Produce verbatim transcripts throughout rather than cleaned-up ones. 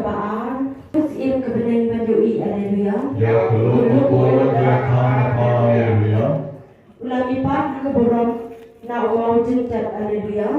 Ba ar, u Syiem ka bneng ban ïohi, Alleluia. Ïa ka lok ka por ka kha na pha, Alleluia. U la mihpat ha ka burom na u maw jingtep, Alleluia.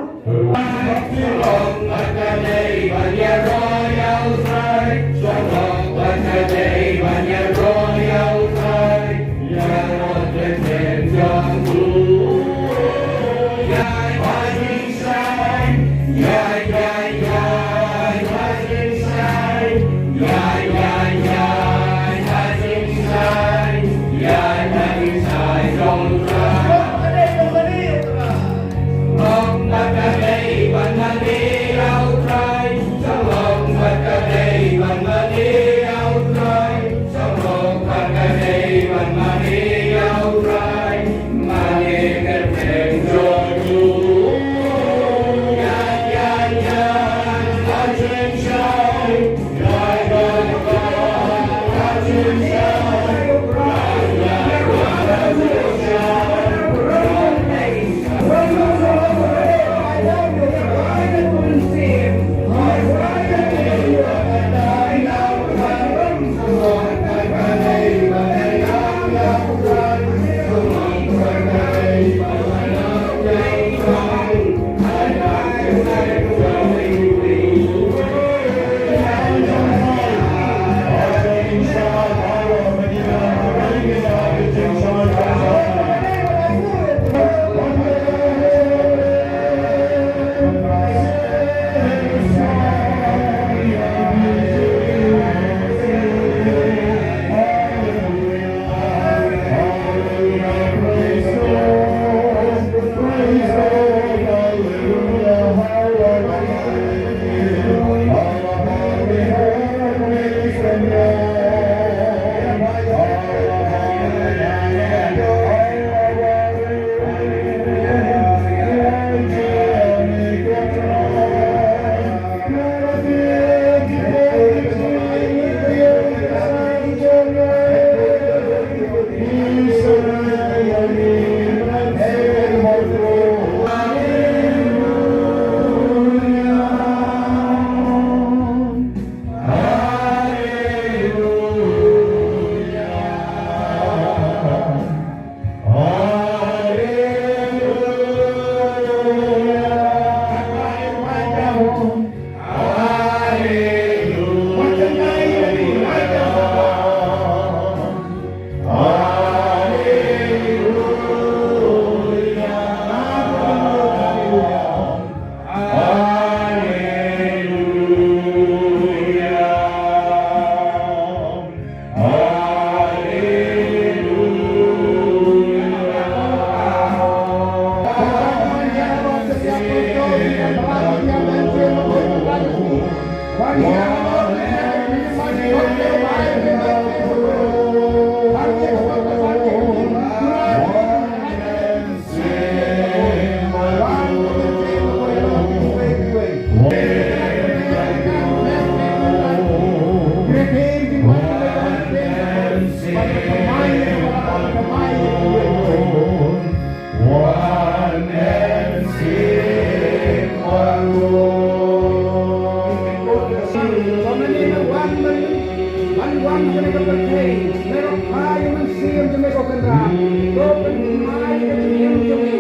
Ban wan ha kane ka pyrthei, me ruh phai ïa u mynsiem jong me ko Kynrad. To pynmai ïa ka jingim jong ngi,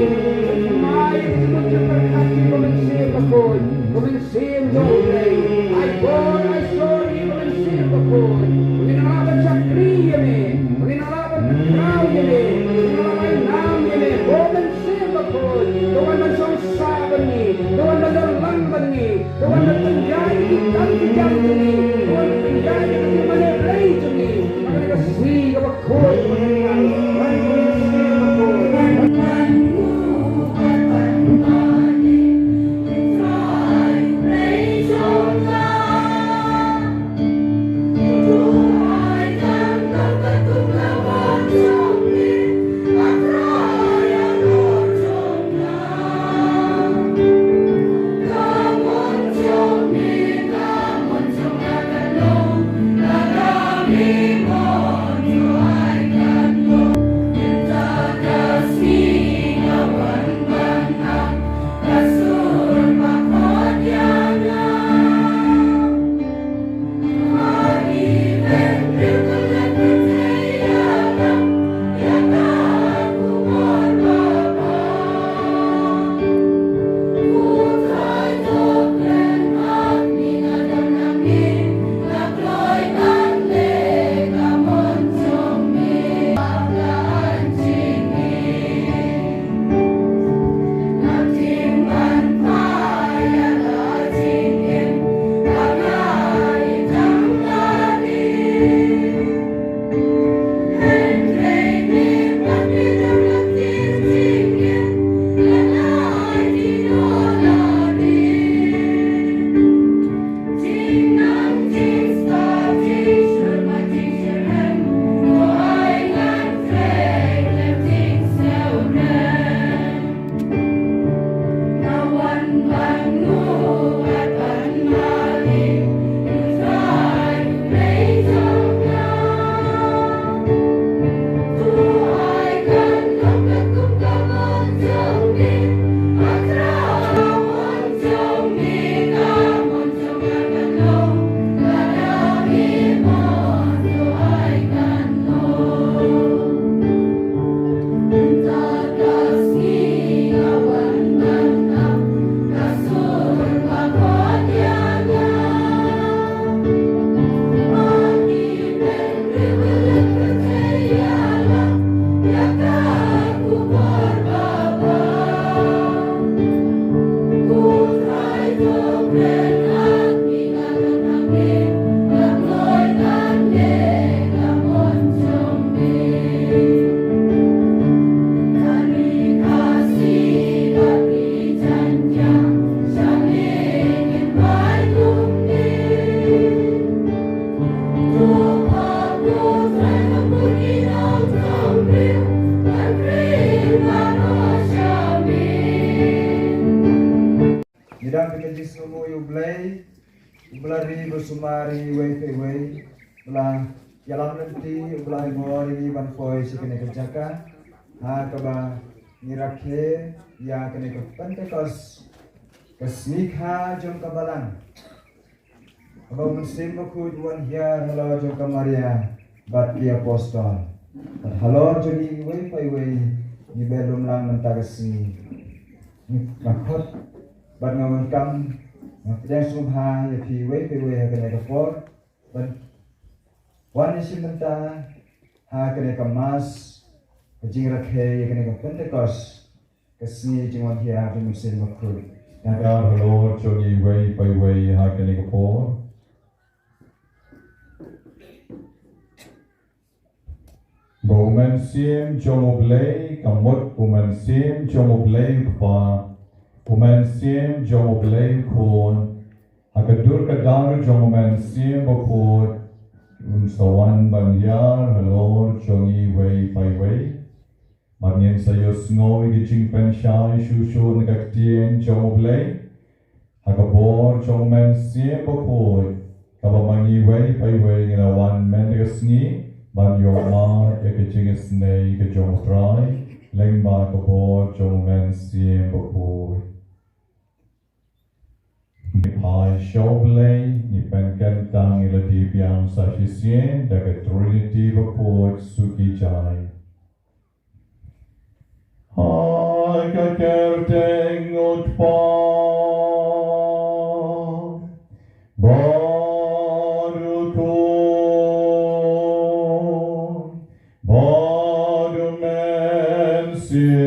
pynmai ïa ka jingmut jingpyrkhat jong ngi ko Mynsiem Bakhuid, ko Mynsiem jong U Blei. Ai bor ai sor ïa ngi ko Mynsiem Bakhuid. Ba ngin nang lah ban shakri ïa me, ba ngin nang lah ban pynkhraw ïa me, ba ngin nang lah ban ai nam ïa me ko Mynsiem Mynsiem Bakhuid, to wan ban shong sah bad ngi, to wan ban don lang bad ngi, to wan ban pynïaid ïa ki kam ki jam jong ngi, to wan pynïaid ïa ka jingmane Blei jong ngi. Ha kane ka sngi kaba khuid, wan ban Ïa ka jingsngewnguh ïa U Blei, uba la ri ba sumar ïa iwei pa iwei, ba la ïalam lynti, uba la ai bor ïa ngi ban poi sha kane ka jaka, ha kaba ngi rakhe ïa kane ka Pentekost, ka sngi kha jong ka Balang. Haba U Mynsiem Bakhuid u wan hiar halor jong ka Maria bad ki apostol, bad halor jong ngi iwei pa iwei, ngi beh lum lang mynta ka sngi. Nga khot bad nga welcome, nga pdiang sngewbha ïa phi iwei pa iwei ha kane ka por ban wan ïashim bynta ha kane ka Mass, ka jingrakhe ïa kane ka Pentekost, ka sngi jingwan hiar jong U Mynsiem Bakhuid. Ïa halor jong ngi iwei pa iwei ha kane ka por. Ba U Mynsiem jong U Blei, ka mut U Mynsiem jong U Blei U Kpa, U Mynsiem jong U Blei U Khun, ha ka dur ka dar jong U Mynsiem Bakhuid, un sa wan ban hiar halor jong ngi iwei pa iwei. Bad ngin sa ïohsngew ïa ka jingpynshai shuh shuh na ka ktien jong U Blei, ha ka bor jong U Mynsiem Bakhuid, kaba ma ngi iwei pa iwei ngi la wan mynta ka sngi ban ïohmad ïa ka jingisynei ka jong U Trai, lyngba ka bor jong U Mynsiem Bakhuid. Ngi phai sha U Blei, ngi pynkyntang, ngi la die biang sa shisien da ka Trinity bakhuid, suki jai. Ha ka kyrteng U Kpa, bad U Khun, bad U Mynsiem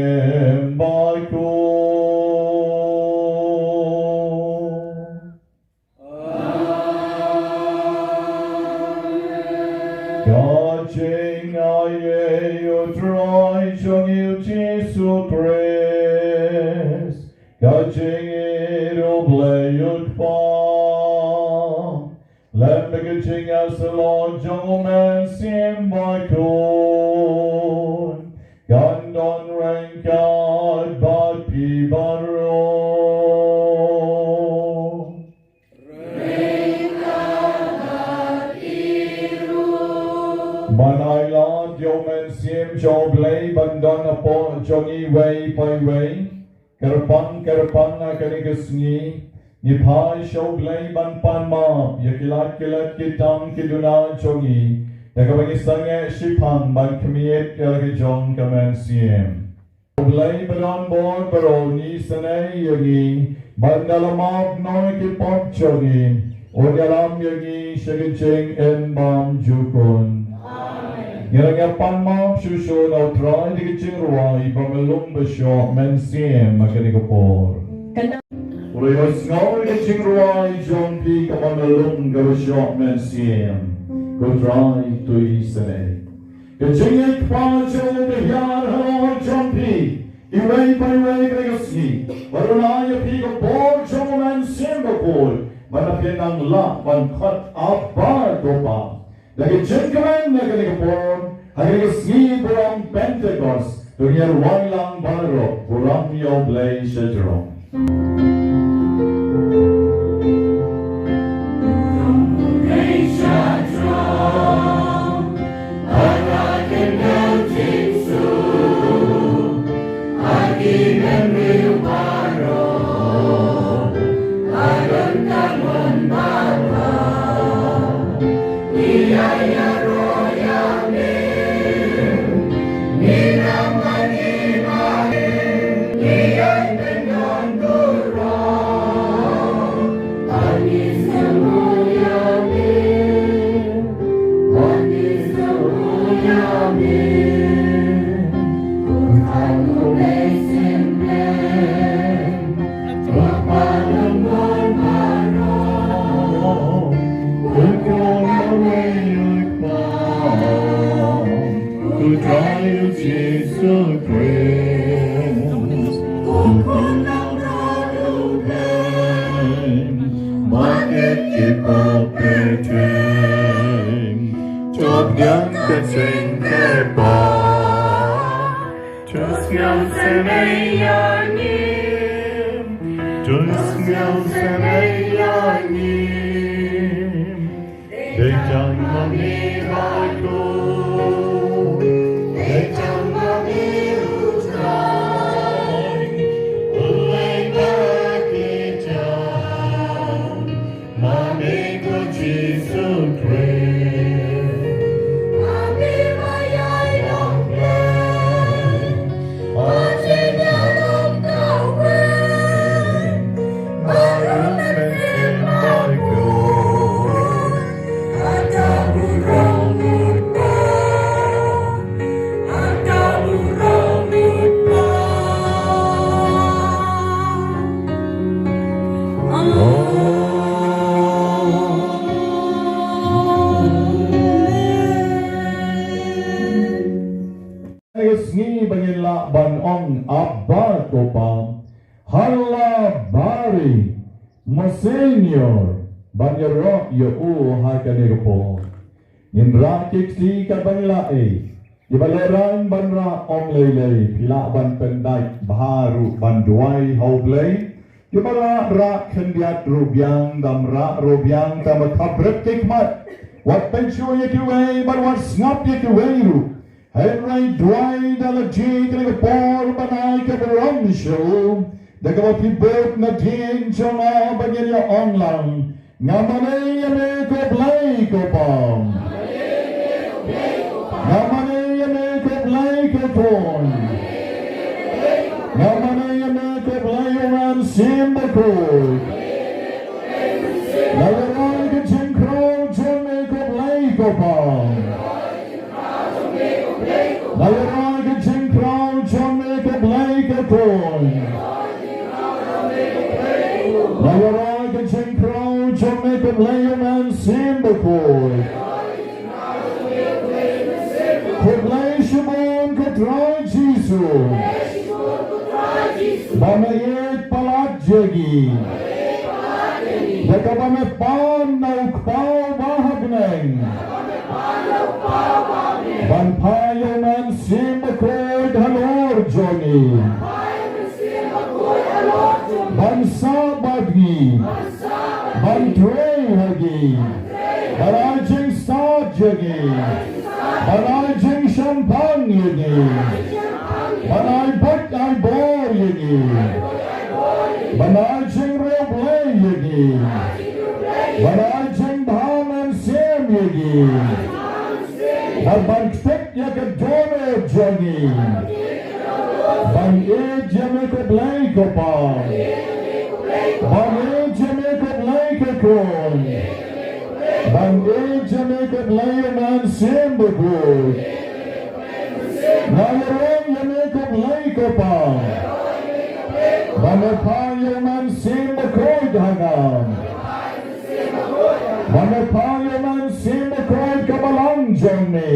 Bakhuid. Ka jingaiei U Trai jong ngi U Jisu Khrist, ka jingïeit U Blei U Kpa, lem bad ka jingïasyllok jong U Mynsiem Bakhuid, kan don ryngkat bad phi baroh. Ban ai lad ïa U Mynsiem jong U Blei ban don hapoh jong ngi iwei pa iwei. Kyrpang kyrpang ha kane ka sngi, ngi phai sha U Blei ban pan map ïa ki lad ki lad, ki tam ki duna jong ngi, da kaba ngi sangeh shiphang ban khmied ïa la ka jong ka mynsiem. U Blei ba don bor baroh, un isynei ïa ngi ban da la map noh ki pop jong ngi, un ïalam ïa ngi sha ka jingim bymjukut. Amen. Ngi la ngi pan map shuh shuh na U Trai da ka jingrwai ba mlung ba shoh mynsiem ha kane ka por. Kane U Blei, ïohsngew ïa ka jingrwai jong phi kaba mlung kaba shoh mynsiem. Ko Trai, to isynei. Ka jingïeit Kpa jong U Blei hiar halor jong phi iwei pa iwei ha kane ka sngi. Bad un ai ïa phi ka bor jong U Mynsiem Bakhuid, bad da phin nang lah ban khot Abba, ko Pa. Da ka jingkmen ha kane ka por, ha kane ka sngi burom Pentekost, to ngin ïa rwai lang baroh, burom ïa U Blei shajrong. Halla bari, Monsignor, ban ïaroh ïa u ha kane ka por. Ngin rah ki kti katba ngi la ïeit. Kiba la rah ban rah ym lei lei, phi lah ban pyndait bha ruh ban duwai ha U Blei. Kiba la rah khyndiat ruh biang, dang rah ruh biang, tang ba khapbrip ki khmat. Wat pynshuh ïa kiwei bad wat sngap ïa kiwei ruh. Hynrei duwai da la jia kane ka por ban ai ka burom sha u. Da kaba phi bud nadien jong nga ba ngin ïa ong lang: Nga mane ïa me ko Blei ko Kpa. Nga mane ïa me ko Blei ko Khun. Nga mane ïa me ko Blei U Mynsiem Bakhuid. Nga ïaroh ka jingkhraw jong me ko Blei ko Kpa. Nga ïaroh ka jingkhraw jong me ko Blei ko Khun. Nga ïaroh ka jingkhraw jong me ko Blei U Mynsiem Bakhuid. Khublei shibun ko Trai Jisu. Ba me ïeit palat ïa ngi. Da kaba me pan na u Kpa uba ha bneng ban phai ïa U Mynsiem Bakhuid halor jong ngi. Ban sah bad ngi. Ban trei ha ngi. Ban ai jingstad ïa ngi. Ban ai jingshemphang ïa ngi. Ban ai buit ai bor ïa ngi. Ban ai jingriewblei ïa ngi. Ban ai jingbha mynsiem ïa ngi. Bad ban ktik ïa ka dohnud jong ngi ban ïeit ïa me ko Blei ko Kpa. Ban ïeit ïa me ko Blei ko Khun. Ban ïeit ïa me ko Blei U Mynsiem Bakhuid. Nga ïaroh ïa me ko Blei ko Kpa ba me phah ïa U Mynsiem Bakhuid ha nga. Ba me phah ïa U Mynsiem Bakhuid ka balang jong me.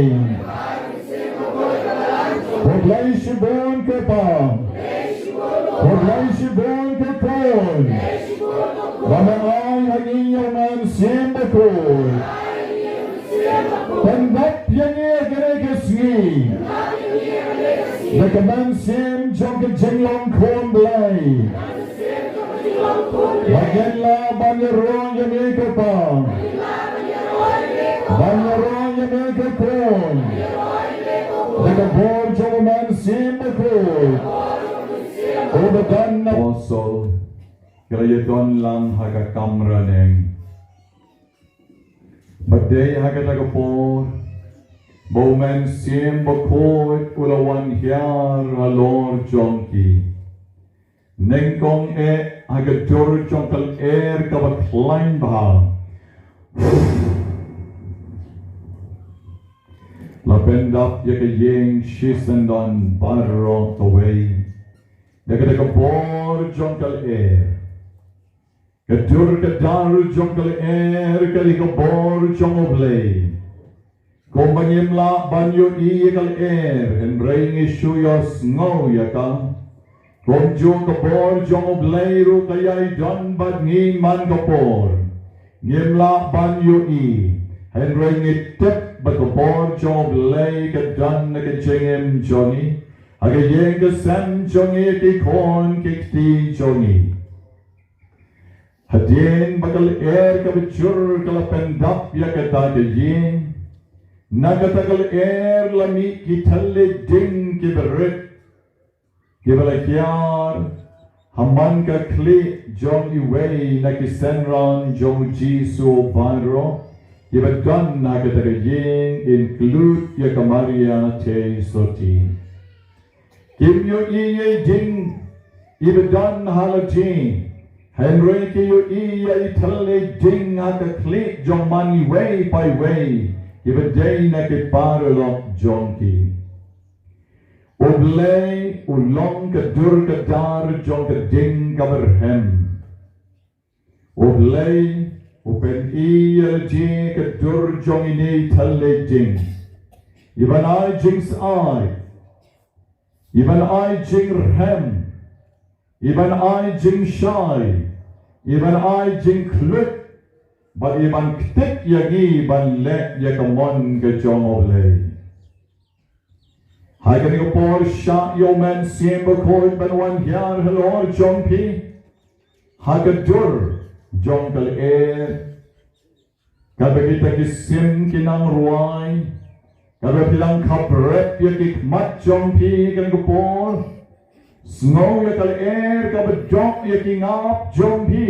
Khublei shibun ko Kpa. Khublei shibun ko Khun. Ba me ai ha ngi ïa U Mynsiem Bakhuid. Pyndap ïa ngi ha kane ka sngi da ka mynsiem jong ka jinglong khun Blei. Ba ngin lah ban ïaroh ïa me ko Kpa. Ban ïaroh ïa me ko Khun. Da ka bor jong U Mynsiem Bakhuid. Uba don na Apostol, ki la ïadon lang ha ka kamra neng. Bad dei ha kata ka por ba U Mynsiem Bakhuid u la wan hiar halor jong ki. Nyngkong eh ha ka dur jong ka lyer kaba khlaiñ bha, la pyndap ïa ka ïing shisyndon baroh kawei da kata ka bor jong ka lyer. Ka dur ka dar jong ka lyer ka dei ka bor jong U Blei. Kumba ngim lah ban ïohi ïa ka lyer, hynrei ngi shu ïohsngew ïa ka. Kumjuh ka bor jong U Blei ruh ka ïai don bad ngi man ka por. Ngim lah ban ïohi, hynrei ngi tip ba ka bor jong U Blei ka don ha ka jingim jong ngi, ha ka ïing ka sem jong ngi, ki khun ki kti jong ngi. Hadien ba ka lyer kaba jur ka la pyndap ïa kata ka ïing, na kata ka lyer la mih ki thylliej ding kiba rit, kiba la hiar ha man ka khlieh jong iwei na ki synran jong U Jisu baroh kiba don ha kata ka ïing, include ïa ka Maria Theisotti. Kim ïohi ïa i ding iba don ha lade, hynrei ki ïohi ïa i thylliej ding ha ka khlieh jong man iwei pa iwei kiba dei na ki paralok jong ki. U Blei u long ka dur ka dar jong ka ding kaba rhem. U Blei u pyni ïa lade ka dur jong ine i thylliej ding, iban ai jingsai, iban ai jingrhem, i ban ai jingshai, i ban ai jingkhluit, bad i ban ktik ïa ngi ban leh ïa ka mon ka jong U Blei. Ha kane ka por shah ïa U Mynsiem Bakhuid ban wan hiar halor jong phi ha ka dur jong ka lyer. Katba kita ki sim ki nang rwai, katba phi dang khap rep ïa ki khmat jong phi ha kane ka por, sngew ïa ka lyer kaba dok ïa ki ngap jong phi.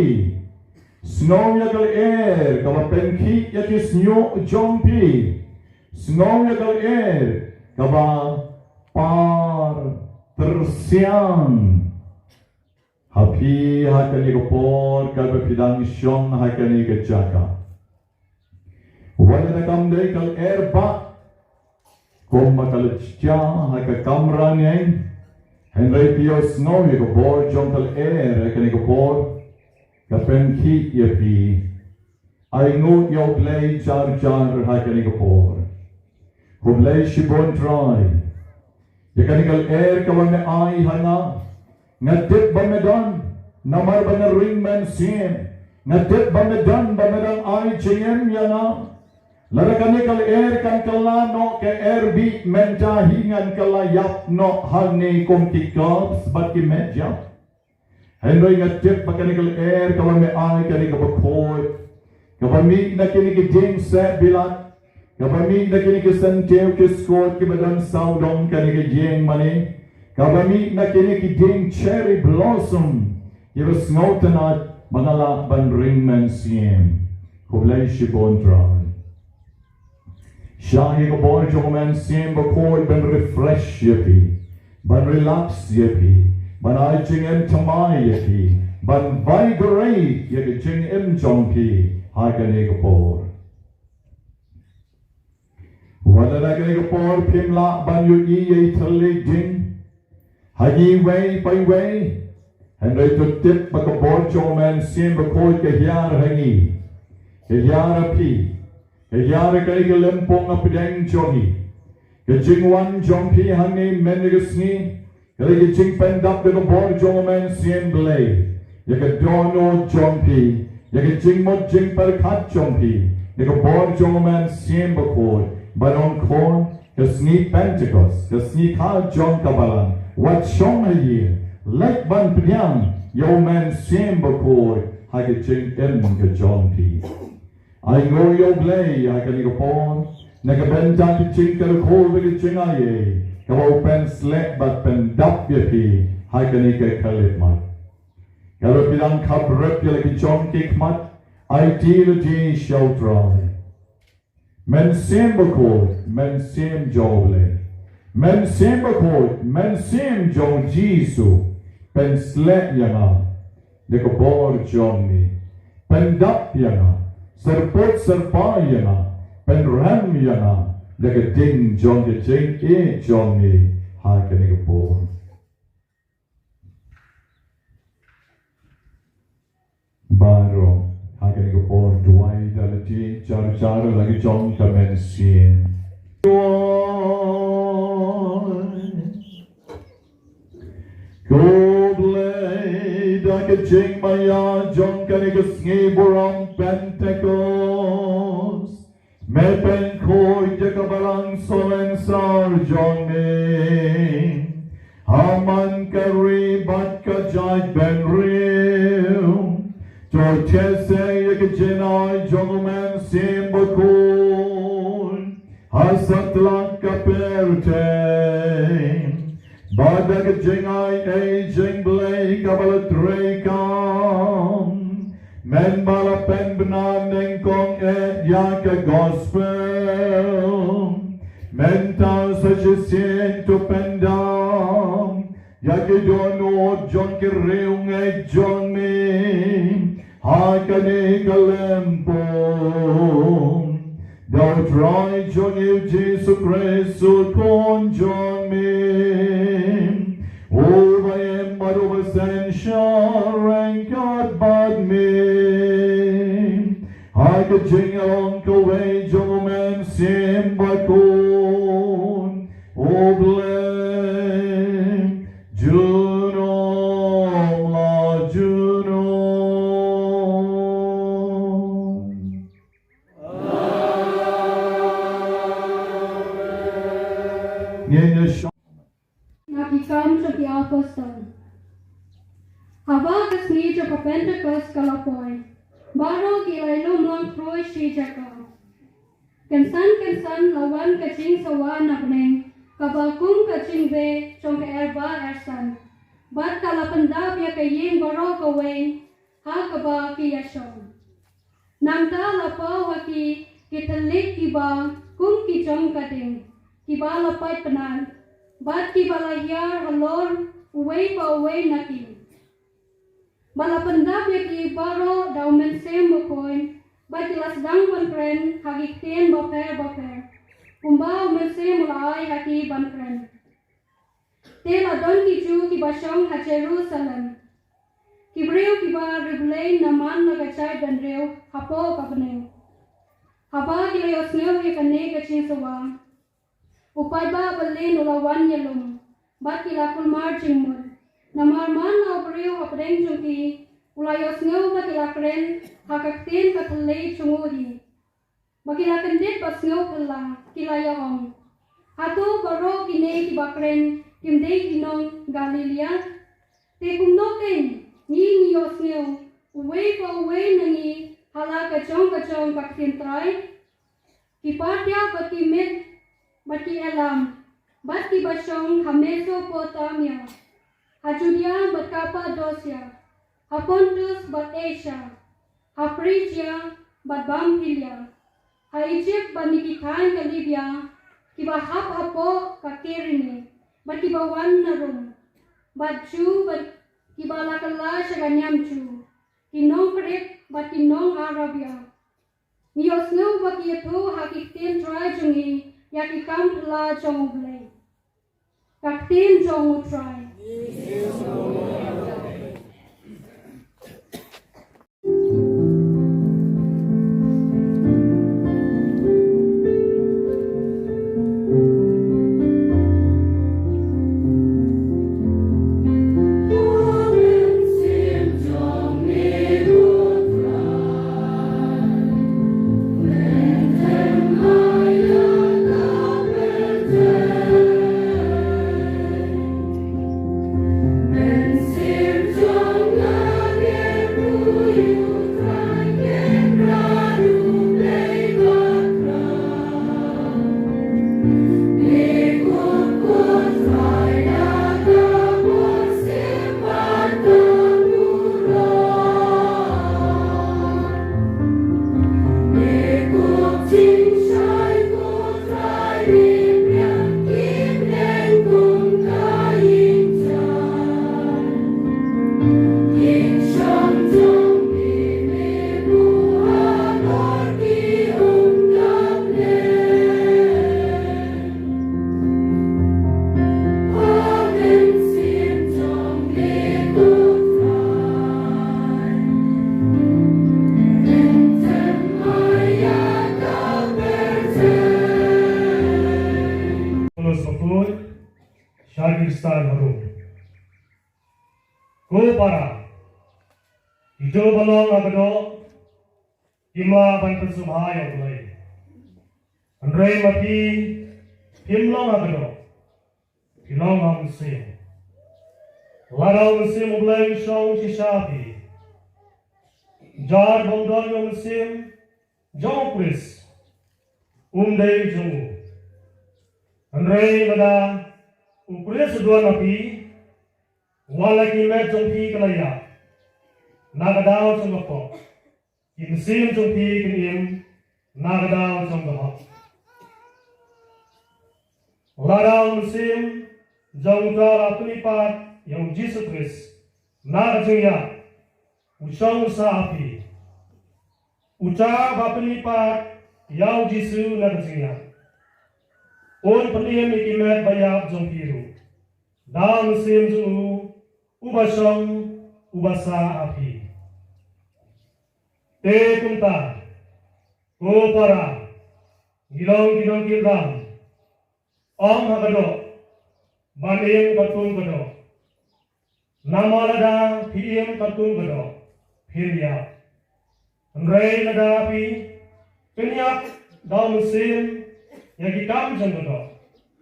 Sngew ïa ka lyer kaba pynkhih ïa ki shñiuh jong phi. Sngew ïa ka lyer kaba par tyrsiang ha phi ha kane ka por katba phi dang shong ha kane ka jaka. Wat lada kam dei ka lyer bah kumba ka la jia ha ka kamra neng, hynrei phi ïohsngew ïa ka bor jong ka lyer ha kane ka por, ka pynkhih ïa phi. Ai nguh ïa U Blei jar jar ha kane ka por. Khublei shibun Trai ïa kane ka lyer kaba me ai ha nga. Nga tip ba me don, namar ba nga ring mynsiem. Nga tip ba me don, ba me dang ai jingim ïa nga. Lada kane ka lyer kan kylla noh ka lyer bih, mynta hi ngan kylla ïap noh hangne kum ki cops bad ki met ïap. Hynrei nga tip ba kane ka lyer kaba me ai ka dei kaba khuid, kaba mih na kine ki dieng seh bilat, kaba mih na kine ki syntiew ki skud kiba don sawdong kane ka ïing mane, kaba mih na kine ki dieng cherry blossom kiba sngewtynnat ba nga lah ban ring mynsiem. Khublei shibun Trai. Shah ïa ka bor jong U Mynsiem Bakhuid ban refresh ïa phi, ban relax ïa phi, ban ai jingim thymmai ïa phi, ban vigorate ïa ka jingim jong phi ha kane ka por. Wat lada kane ka por phim lah ban ïohi ïa i thylliej ding ha ngi iwei pa iwei, hynrei to tip ba ka bor jong U Mynsiem Bakhuid ka hiar ha ngi, ka hiar ha phi, ka hiar ha kane ka lympung hapdeng jong ngi. Ka jingwan jong phi hangne mynne ka sngi ka dei ka jingpyndap da ka bor jong U Mynsiem Blei ïa ka dohnud jong phi, ïa ka jingmut jingpyrkhat jong phi da ka bor jong U Mynsiem Bakhuid, ban ong khun, ka sngi Pentekost, ka sngi kha jong ka Balang, wat shong ha ïing, leit ban pdiang ïa U Mynsiem Bakhuid ha ka jingim ka jong phi. Ai nguh ïa U Blei ha kane ka por na ka bynta ka jingkyrkhu bad ka jingaiei kaba u pynsleh bad pyndap ïa phi ha kane ka khyllipmat. Katba phi dang khap rep ïa la ki jong ki khmat, aiti lade sha U Trai. Mynsiem Bakhuid, Mynsiem jong U Blei, Mynsiem Bakhuid, Mynsiem jong U Jisu, pynsleh ïa nga da ka bor jong me. Pyndap ïa nga, syrpud syrpai ïa nga, pynrem ïa nga da ka ding jong ka jingïeit jong me ha kane ka por. Baroh ha kane ka por, duwai da lade jar jar la ki jong ka mynsiem. Ko Blei, da ka jingmaïa jong kane ka sngi burom Pentekost, me pynkhuid ïa ka Balang Salonsar jong me ha man ka ri bad ka jaitbynriew. To thied sa ïa ka jingai jong U Mynsiem Bakhuid ha satlak ka pyrthei. Bad da ka jingaiei jong U Blei kaba la treikam, men ba la pynbna nyngkong eh ïa ka gospel, mynta sa shisien to pyndap ïa ki dohnud jong ki riewngeit jong me ha kane ka lympung. Da U Trai jong ngi U Jisu Khrist U Khun jong me, uba im bad uba synshar ryngkat bad me ha ka jinglong kawei jong U Mynsiem Bakhuid, U Blei junom. Pentekost ka la poi. Baroh ki la ïalum lang khroi shi jaka. Kynsan kynsan la wan ka jingsawa na bneng, kaba kum ka jingbeh jong ka erba ersan. Bad ka la pyndap ïa ka ïing baroh kawei ha kaba ki ïashong. Nangta la paw ha ki ki thylliej kiba kum ki jong ka ding, kiba la pait pynat, bad kiba la hiar halor uwei pa uwei na ki. Ba la pyndap ïa ki baroh da u Mynsiem Bakhuid, bad ki la sdang ban kren ha ki ktien bapher bapher, kumba u Mynsiem u la ai ha ki ban kren. Te la don ki Jiw kiba shong ha Jerusalem, ki briew kiba riewblei na man la ka jaitbynriew hapoh ka bneng. Haba ki la ïohsngew ïa kane ka jingsawa, u paidbah byllien u la wan ïalum, bad ki la kulmar jingmut. Namar man la u briew hapdeng jong ki, u la ïohsngew ba ki la kren ha ka ktien ka thylliej jong u hi. Ba ki la kyndit bad sngewphylla, ki la ïa-ong, hato baroh kine kiba kren kim dei ki nong Galilea? Te kumno keiñ ngi ngi ïohsngew uwei pa uwei na ngi ha la ka jong ka jong ka ktien Trai? Ki patiah bad ki Med bad ki Elam, bad kiba shong ha Mesopotamia, ha Judia bad Kapadosia, ha Pontus bad Asia, ha Phrigia bad Pamphilia, ha Ijipt bad na ki thaiñ ka Libia, kiba hap hapoh ka Kirene, bad kiba wan na Rom, bad Jiw bad kiba la kylla sha ka niam Jiw, ki nong Krit bad ki nong Arabia. Ngi ïohsngew ba ki ïathuh ha ki ktien Trai jong ngi ïa ki kam phylla jong U Blei. Ka ktien jong U Trai. Paulus bakhuid sha ki Khristan harum. Ko para, kito ba long ha ka doh, kim lah ban pynsngewbha ïa U Blei. Hynrei ma phi, phim long ha ka doh, phi long ha u Mynsiem. Lada u Mynsiem U Blei u shong shisha ha phi, jar ba u don ïa u mynsiem jong u Khrist, um dei u jong u. Hynrei lada u Khrist u don ha phi, wat la ki met jong phi ki la ïap na ka daw jong ka pop, ki mynsiem jong phi kin im na ka daw jong ka hok. Lada u Mynsiem jong uta uba pynïaid ïa u Jisu Khrist na ka jingïap u shong u sah ha phi, uta uba pynïaid ïa u Jisu na ka jingïap, un pynim ïa ki met ba ïap jong phi ruh da u Mynsiem jong u uba shong uba sah ha phi. Te kumta, ko para, ngi long ki nongkyrdan, ym ha ka doh, ban im katkum ka doh. Namar lada phi im katkum ka doh, phin ïap. Hynrei lada phi pynïap da u Mynsiem ïa ki kam jong ka doh,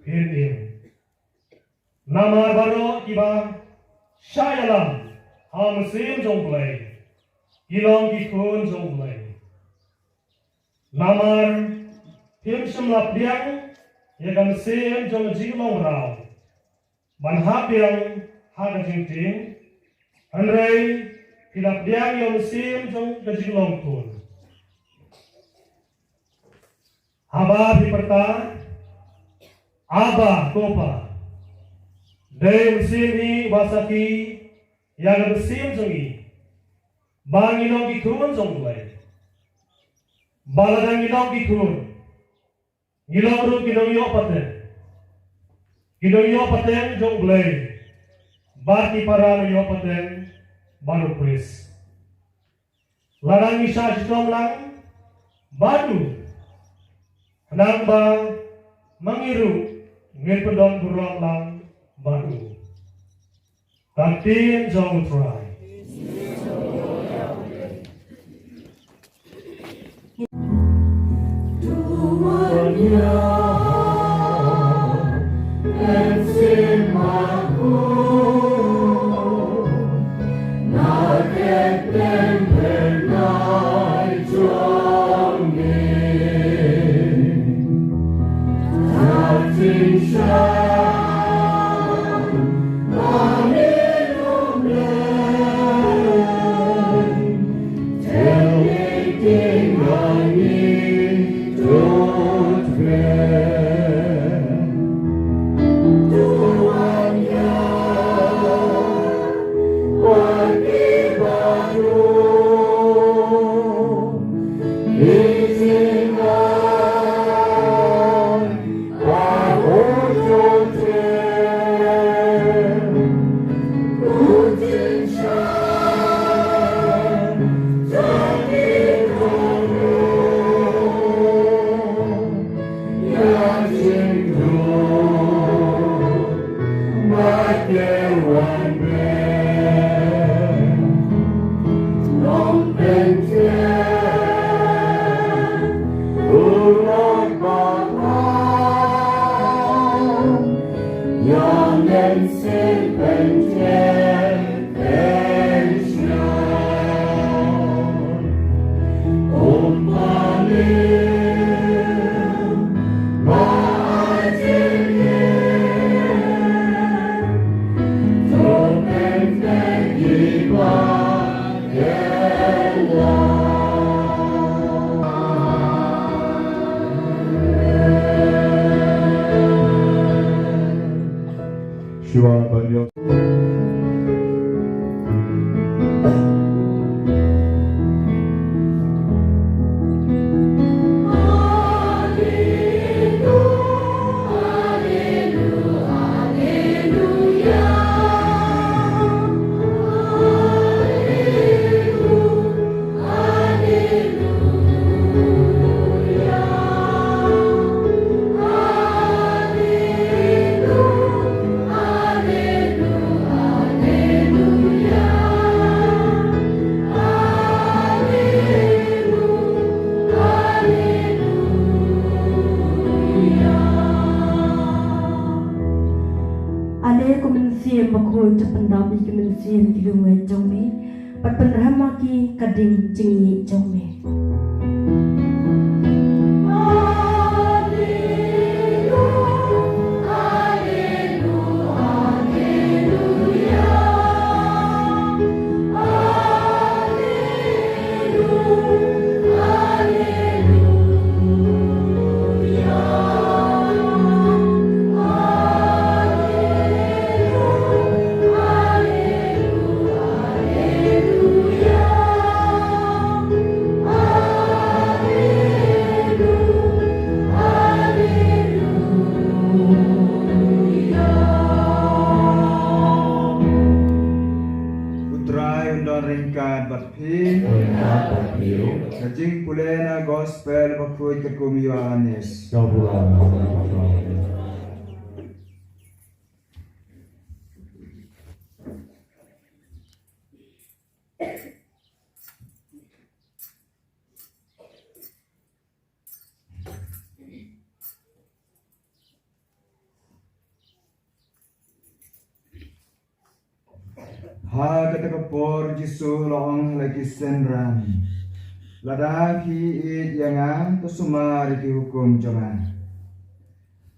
phin im. Namar baroh kiba shah ïalam ha u mynsiem jong U Blei, ki long ki khun jong U Blei. Namar phim shym la pdiang ïa ka mynsiem jong ka jinglong mraw ban hap biang ha ka jingtieng, hynrei phi la pdiang ïa u mynsiem jong ka jinglong khun. Haba phi pyrta, Abba, ko Pa, dei u mynsiem hi uba sakhi ïa ka mynsiem jong ngi ba ngi long ki khun jong U Blei. Ba lada ngi long ki khun, ngi long ruh ki nongïoh pateng, ki nongïoh pateng jong U Blei, bad ki para nongïoh pateng bad U Khrist. Lada ngi shah shitom lang bad u, khnang ba ma ngi ruh ngin pyndonkam burom lang bad u. Ka ktien jong U Trai. Shuwa ban ïoh. Ale ko Mynsiem Bakhuid, to pyndap ïa ki mynsiem ki longwei jong me, bad pynrem ha ki ka ding jingïeit jong me. U Trai un don ryngkat bad phi. Ka jingpule na Gospel bakhuid katkum u Ïoannis. Ha Ha kata ka por Jisu u la ong ha la ki synran, lada phi ïeit ïa nga, to sumar ïa ki hukum jong nga.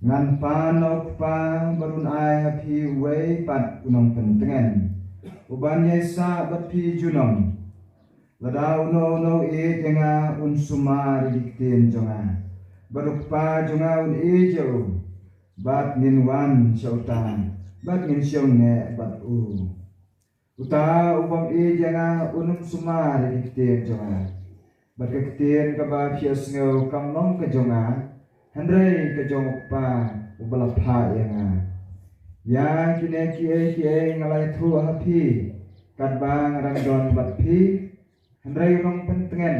Ngan pan na u Kpa bad un ai ha phi uwei pat u nongpyntngen, u ban ïaisah bad phi junom. Lada uno uno u ïeit ïa nga, un sumar ïa ki ktien jong nga, bad u Kpa jong nga un ïeit ïa u, bad ngin wan sha uta bad ngin shong neh bad u. Uta u bym ïeit ïa nga un ym sumar ïa ki ktien jong nga. Bad ka ktien kaba phi ïohsngew kam long ka jong nga, hynrei ka jong u Kpa uba la phah ïa nga. Ïa kine kiei kiei nga la ïathuh ha phi katba nga dang don bad phi. Hynrei u nongpyntngen,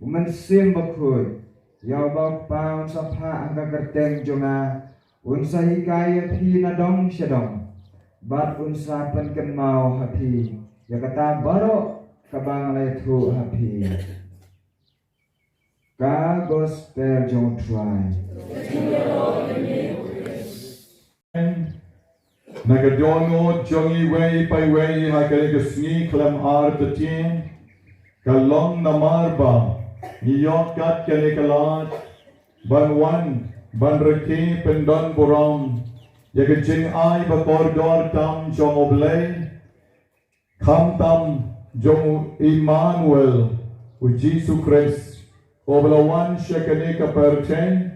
u Mynsiem Bakhuid, ïa uba u Kpa un sa phah ha ka kyrteng jong nga, un sa hikai ïa phi na dong sha dong, bad un sa pynkynmaw ha phi ïa kata baroh kaba nga la ïathuh ha phi. Ka Gospel jong u Trai. Na ka dohnud jong iwei pa iwei ha kane ka sngi khlem artatien, ka long namar ba ngi ïoh kat kane ka lad ban wan ban rakhe pyndon burom ïa ka jingai ba kordor tam jong U Blei, khamtam jong u Immanuel, u Jisu Khrist, uba la wan sha kane ka pyrthei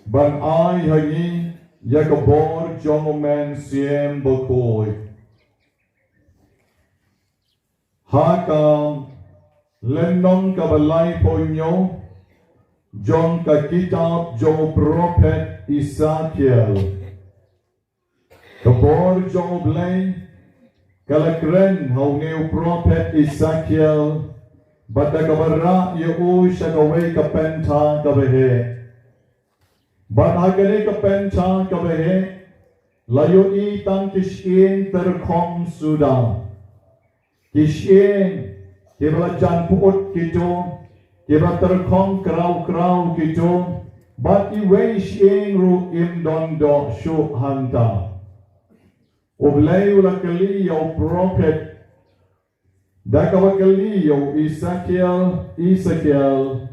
ban ai ha ngi ïa ka bor jong u Mynsiem Bakhuid. Ha ka lynnong kaba laiphew hynñiew jong ka kitab jong u prophet Esekiel, ka bor jong U Blei ka la kren ha une u prophet Esekiel, bad da kaba rah ïa u sha kawei ka pynthor kaba heh. Bad ha kane ka pynthor kaba heh, la ïohi tang ki shyieng tyrkhong suda. Ki shyieng kiba la jan pyut kito, kiba tyrkhong kraw kraw kito, bad iwei shyieng ruh im don doh shuh hangta. U Blei u la kylli ïa u prophet, da kaba kylli ïa u Esekiel, Esekiel,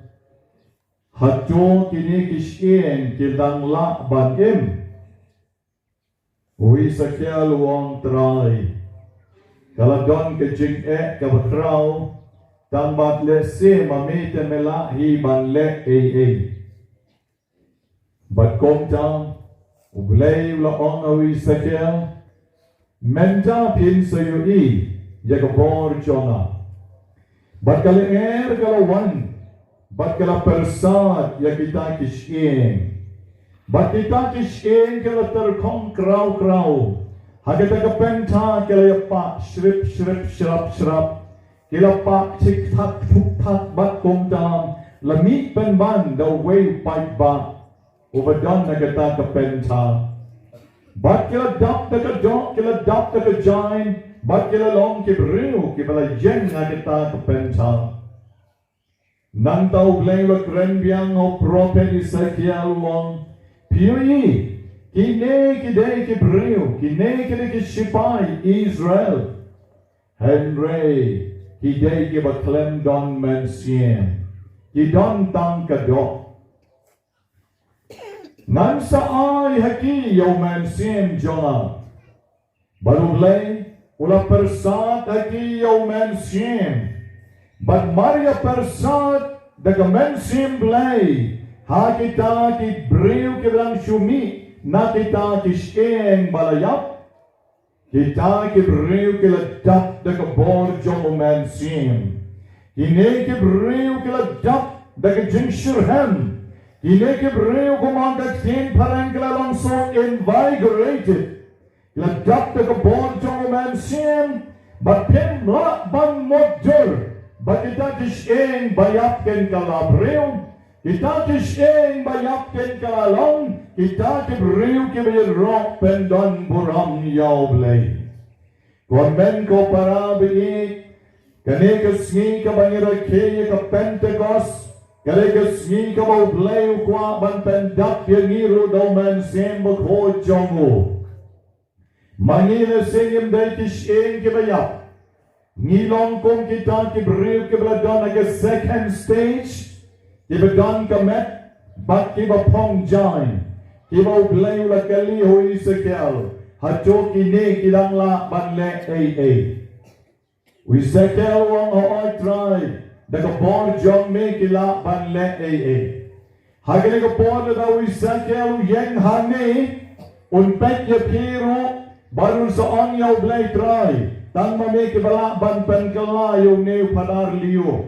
hato kine ki shyieng ki dang lah ban im? U Esekiel u ong, Trai, ka la don ka jingeh kaba khraw, tang bad lehse ma me te me lah hi ban leh ei ei. Bad kumta U Blei u la ong ha u Esekiel, mynta phin sa ïohi ïa ka bor jong nga. Bad ka lyer ka la wan, bad ka la pyrsad ïa kita ki shyieng. Bad kita ki shyieng ki la tyrkhong kraw kraw. Ha kata ka pynthor ki la ïapah shrip shrip shrap shrap. Ki la pah thik thak thuk thak bad kumta la mih pynban da uwei u paidbah uba don na kata ka pynthor. Bad ki la dap da ka doh, ki la dap da ka jain, bad ki la long ki briew kiba la ïeng ha kata ka pynthor. Nangta U Blei u la kren biang ha u prophet Esekiel u ong, phi ïohi, kine ki dei ki briew, kine ki dei ki shipai Israel. Hynrei ki dei kiba khlem don mynsiem, ki don tang ka doh. Ngan sa ai ha ki ïa u Mynsiem jong nga. Bad U Blei u la pyrsad ha ki ïa u Mynsiem. Bad mar ïa pyrsad da ka Mynsiem Blei ha kita ki briew kiba dang shu mih na kita ki shyieng ba la ïap, kita ki briew ki la dap da ka bor jong u Mynsiem. Kine ki briew ki la dap da ka jingshitrhem. Kine ki briew, kumba ka ktien phareng ki la long so invigorated. Ki la dap da ka bor jong u Mynsiem, bad phim lah ban mutdur ba kita ki shyieng ba ïap kin kylla briew. Kita ki shyieng ba ïap kin kylla long kita ki briew kiba ïaroh pyndon burom ïa U Blei. Ko hynmen ko para ba ïeit, kane ka sngi kaba ngi rakhe ïa ka Pentekost ka dei ka sngi kaba U Blei u kwah ban pyndap ïa ngi ruh da u Mynsiem Bakhuid jong u. Ma ngi lehse ngim dei ki shyieng kiba ïap. Ngi long kum kita ki briew kiba la don ha ka second stage, kiba don ka met bad kiba phong jaiñ, kiba U Blei u la kylli ha u Esekiel, hato kine ki dang lah ban leh ei ei? U Esekiel u ong, hooid Trai, da ka bor jong me ki lah ban leh ei ei. Ha kane ka por lada u Esekiel u ïeng hangne, un peit ïa phi ruh bad un sa ong ïa U Blei, Trai, tang ma me kiba lah ban pynkylla ïa une u Phadar Leo.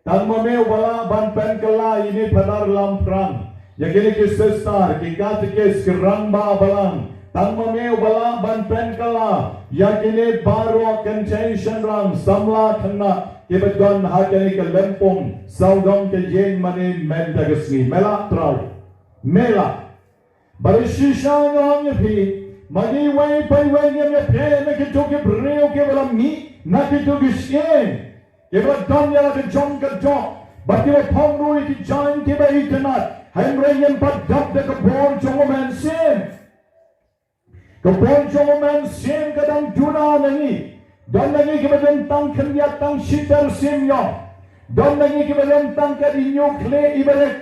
Tang ma me uba lah ban pynkylla ïa ine i Phadar Lamphrang, ïa kine ki sister, ki katekis, ki rangbah balang. Tang ma me uba lah ban pynkylla ïa kine baroh kynthei shynrang samla khynnah kiba don ha kane ka lympung sawdong ka ïing mane mynta ka sngi. Me lah Trai, me lah. Bad shisha nga ong ïa phi, ma ngi iwei pa iwei ngim ïapher na kito ki briew kiba la mih na kito ki syiem, kiba la don ïa la ka jong ka doh, bad kiba phong ruh ïa ki jaiñ kiba itynnat, hynrei ngim pat dap da ka bor jong U Mynsiem. Ka bor jong U Mynsiem ka dang duna na ngi. Don na ngi kiba don tang khyndiat tang shi ter shim ïong. Don na ngi kiba don tang ka diñiuh khlieh iba leit.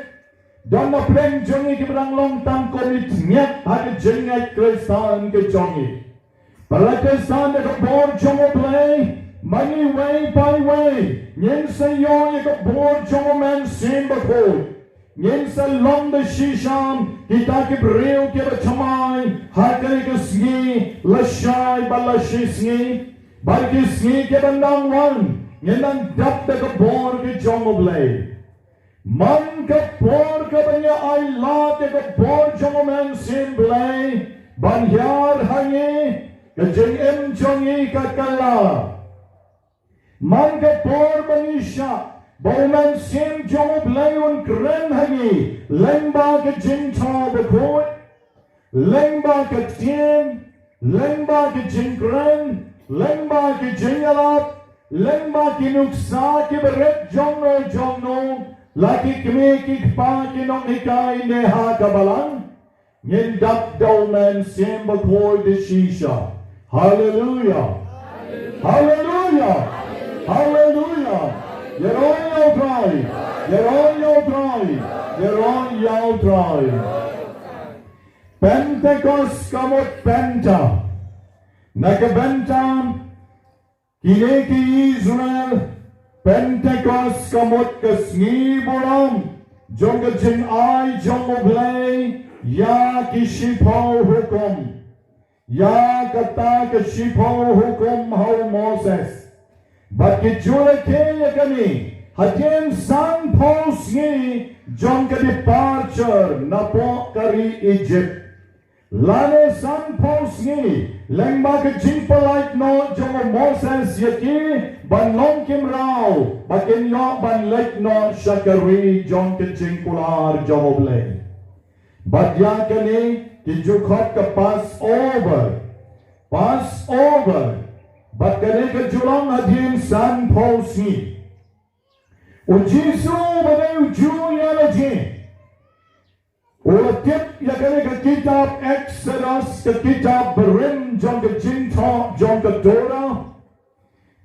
Don na pdeng jong ngi kiba dang long tang kum i tngiat ha ka jingngeit Khristan ka jong ngi. Para Khristan, da ka bor jong U Blei, ma ngi iwei pa iwei ngin sa ïoh ïa ka bor jong U Mynsiem Bakhuid. Ngin sa long da shisha kita ki briew kiba thymmai ha kane ka sngi lashai bad lashisngi, bad ki sngi kiban dang wan ngin nang dap da ka bor ka jong U Blei. Man ka por kaba ngi ailad ïa ka bor jong U Mynsiem Blei ban hiar ha ngi, ka jingim jong ngi ka kylla. Man ka por ba ngi shah ba U Mynsiem jong U Blei un kren ha ngi lyngba ka Jingthoh Bakhuid, lyngba ka ktien, lyngba ka jingkren, lyngba ka jingïalap, lyngba ki nuksa kiba rit jongno jongno, la ki kmie ki kpa ki nonghikai ne ha ka balang. Ngin dap da U Mynsiem Bakhuid da shisha. Haleluya. Haleluya. Haleluya. Ïaroh ïa U Trai. Ïaroh ïa U Trai. Ïaroh ïa U Trai. Pentekost ka mut penta. Na ka bynta kine ki Israel, Pentekost ka mut ka sngi burom jong ka jingai jong U Blei ïa ki shiphew hukum, ïa kata ka shiphew hukum ha u Moses. Bad ki ju rakhe ïa kane hadien sanphew sngi jong ka departure napoh ka ri Egypt. Lane sanphew sngi lyngba ka jingpyllait noh jong u Moses ïa ki ban long ki mraw ba kin ïoh ban leit noh sha ka ri jong ka jingkular jong U Blei. Bad ïa kane ki ju khot ka Passover. Passover. Bad kane ka ju long hadien sanphew sngi. U Jisu ba dei u Jiw ïa la jong ngi, u la tip ïa kane ka kitab Exodus, ka kitab barim jong ka jingthoh jong ka Torah.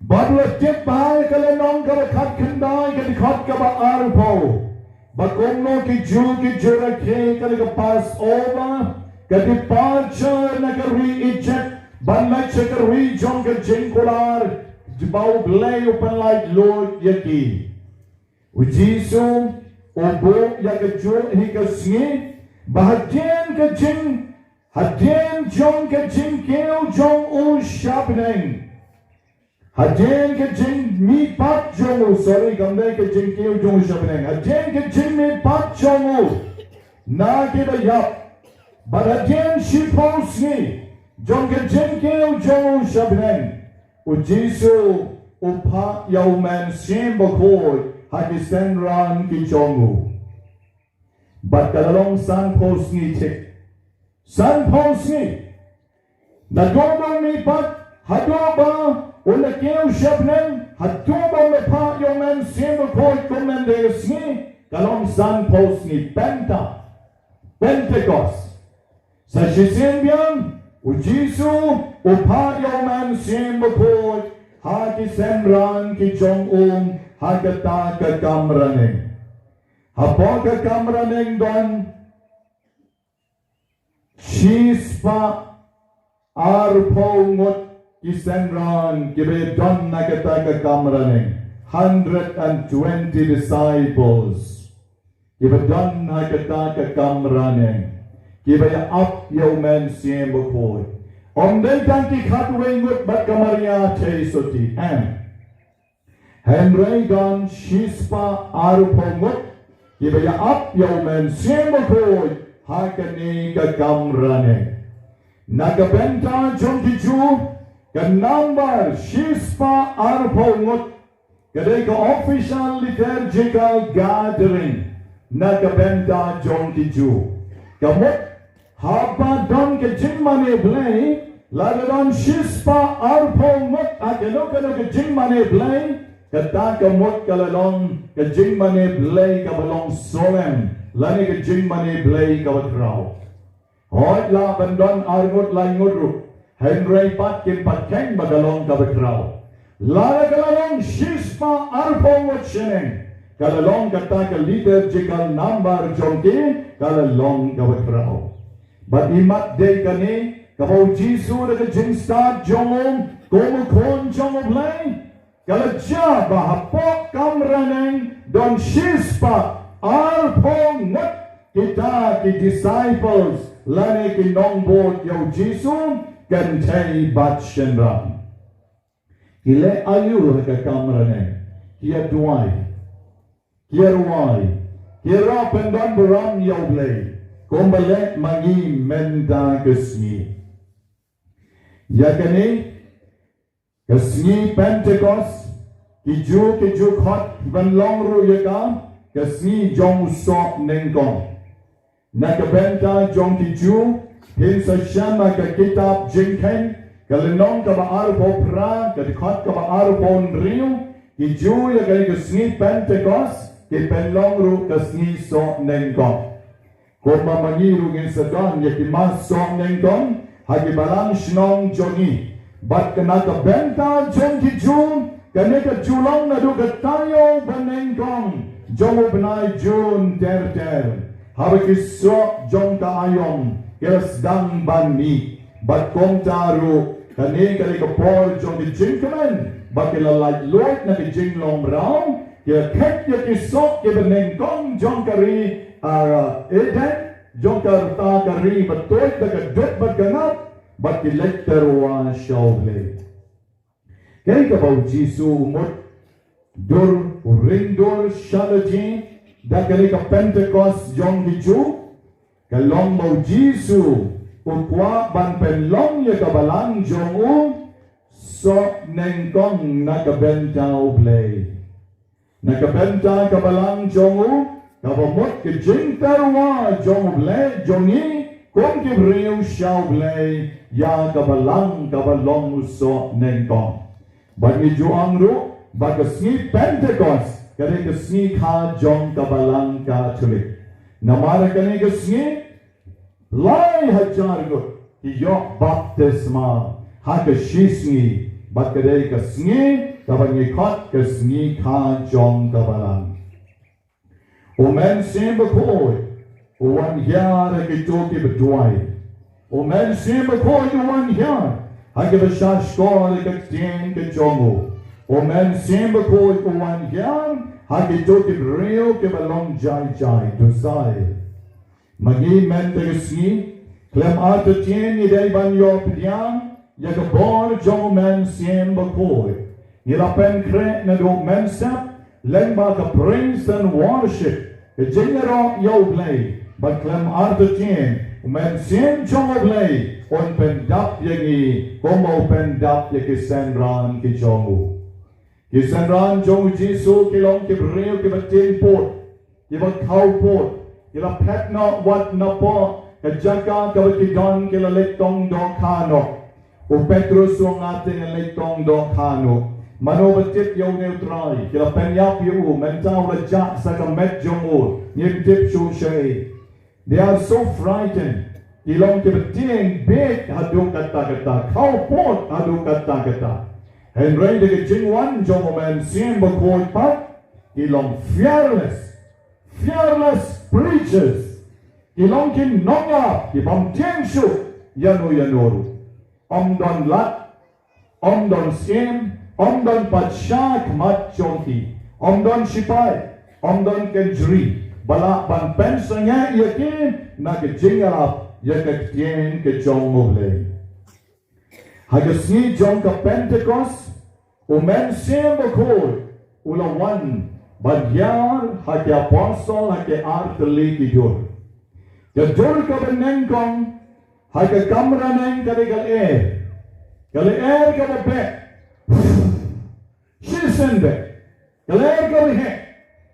Bad u la tip bha ïa ka lynnong kaba khatkhyndai, ka dkhot kaba arphew, ba kumno ki Jiw ki ju rakhe kane ka Passover, ka departure na ka ri Egypt ban leit sha ka ri jong ka jingkular, ba U Blei u pynlait luid ïa ki. U Jisu u buh ïa kajuh hi ka sngi ba hadien ka jing, hadien jong ka jingkiew jong u sha bneng, hadien ka jingmihpat jong u, sorry, kam dei ka jingkiew jong u sha bneng, hadien ka jingmihpat jong u na kiba ïap, bad hadien shiphew sngi jong ka jingkiew jong u sha bneng, u Jisu u phah ïa U Mynsiem Bakhuid ha ki synran ki jong u. Bad ka la long sanphew sngi thik. Sanphew sngi. Naduh ba u mihpat haduh ba u la kiew sha bneng, haduh ba u la phah ïa U Mynsiem Bakhuid kum mynta ka sngi, ka long sanphew sngi, Penta, Pentekost. Sa shisien biang u Jisu u phah ïa U Mynsiem Bakhuid ha ki synran ki jong u ha kata ka kamra neng. Hapoh ka kamra neng don shispah arphew ngut ki synran kiba don ha kata ka kamra neng. Hundred and twenty disciples kiba don ha kata ka kamra neng, kiba ïa ap ïa u Mynsiem Bakhuid. Ym dei tang ki khatwei ngut bad ka Maria Theisotti, em. Hynrei don shispah arphew ngut kiba ïa ap ïa u Mynsiem Bakhuid ha kane ka kamra neng. Na ka bynta jong ki Jiw, ka nambar shispah arphew ngut ka dei ka official liturgical gathering na ka bynta jong ki Jiw. Ka mut, haba don ka jingmane Blei, lada don shispah arphew ngut ha kano kano ka jingmane Blei, kata ka mut ka la long ka jingmane Blei kaba long solemn, lane ka jingmane Blei kaba khraw. Hooid, lah ban don ar ngut lai ngut ruh, hynrei pat kim pat kheiñ ba ka long kaba khraw. Lada ka la long shispah arphew ngut shaneng, ka la long kata ka liturgical number jong ki, ka la long kaba khraw. Bad imat dei kane kaba u Jisu da ka jingstad jong u kum u Khun jong U Blei, ka la jia ba hapoh kamra neng don shispah arphew ngut kita ki disciples lane ki nongbud ïa u Jisu, kynthei bad synran. Ki leh aïu ha ka kamra neng? Ki ïa duwai, ki ïa rwai, ki ïa rah pyndonburom ïa U Blei, kumba leh ma ngi mynta ka sngi. Ïa kane ka sngi Pentekost, ki Jiw ki ju khot ban long ruh ïa ka ka sngi jong u soh nyngkong. Na ka bynta jong ki Jiw, phin sa shem ha ka kitab Jingkheiñ, ka lynnong kaba arphew phra, ka dkhot kaba arphew hynriew, ki Jiw ïa kane ka sngi Pentekost ki pynlong ruh ka sngi soh nyngkong. Kumba ma ngi ruh ngin sa don ïa ki mass soh nyngkong ha ki balang shnong jong ngi. Bad ka na ka bynta jong ki Jiw, kane ka ju long naduh ka taïew banyngkong jong u bnai Jun ter ter, haba ki soh jong ka aïom ki la sdang ban mih. Bad kumta ruh kane ka dei ka por jong ka jingkmen ba ki la laitluid na ka jinglong mraw, ki la khet ïa ki soh kiba nyngkong jong ka ri, ah, Eden, jong ka rta ka ri ba tuid da ka dud bad ka ngap, bad ki leit tyrwa sha U Blei. Kaei kaba u Jisu u mut dur, u ring dur sha la jong, da kane ka Pentekost jong ki Jiw, ka long ba u Jisu u kwah ban pynlong ïa ka balang jong u soh nyngkong na ka bynta U Blei. Na ka bynta ka balang jong u, kaba mut ka jingtyrwa jong U Blei, jong ngi kum ki briew sha U Blei, ïa ka balang kaba long u soh nyngkong. Bad ngi ju ong ruh ba ka sngi Pentekost ka dei ka sngi kha jong ka balang Katholik. Namar kane ka sngi, lai hajar ngut ki ïoh baptisma ha ka shi sngi, bad ka dei ka sngi kaba ngi khot ka sngi kha jong ka balang. U Mynsiem Bakhuid u wan hiar ha kito kiba duwai. U Mynsiem Bakhuid u wan hiar ha kiba sha shkor ïa ka ktien ka jong u. U Mynsiem Bakhuid u wan hiar ha kito ki briew kiba long jai jai, docile. Ma ngi mynta ka sngi, khlem artatien ngi dei ban ïoh pdiang ïa ka bor jong u Mynsiem Bakhuid. Ngi la pynkhreh naduh mynshuwa lyngba ka praise and worship, ka jingïaroh ïa U Blei, bad khlem artatien u Mynsiem jong U Blei un pyndap ïa ngi kumba u pyndap ïa ki synran ki jong u. Ki synran jong u Jisu ki long ki briew kiba tieng pud, kiba khaw pud, ki la phet noh wat napoh ka jaka kaba ki don, ki la leit tong dohkha noh. U Petrus u ong, nga te ngan leit tong dohkha noh. Mano ba tip ïa une u Trai? Ki la pynïap ïa u, mynta u la jah sa ka met jong u, ngim tip shuh shaei. They are so frightened. Ki long kiba tieng bieit haduh katta katta, khaw pud haduh katta katta. Hynrei da ka jingwan jong u Mynsiem Bakhuid pat, ki long fearless, fearless preachers. Ki long ki nongap, ki bym tieng shuh ïano ïano ruh. Ym don lad, ym don syiem, ym don pat sha khmat jong ki, ym don shipai, ym don kynjri ba lah ban pynsangeh ïa ki na ka jingïalap ïa ka ktien ka jong U Blei. Ha ka sngi jong ka Pentekost, u Mynsiem Bakhuid u la wan ban hiar ha ki apostol ha ki ar tylli ki dur. Ka dur kaba nyngkong ha ka kamra neng ka dei ka lyer. Ka lyer kaba beh. Shisien beh. Ka lyer kaba heh,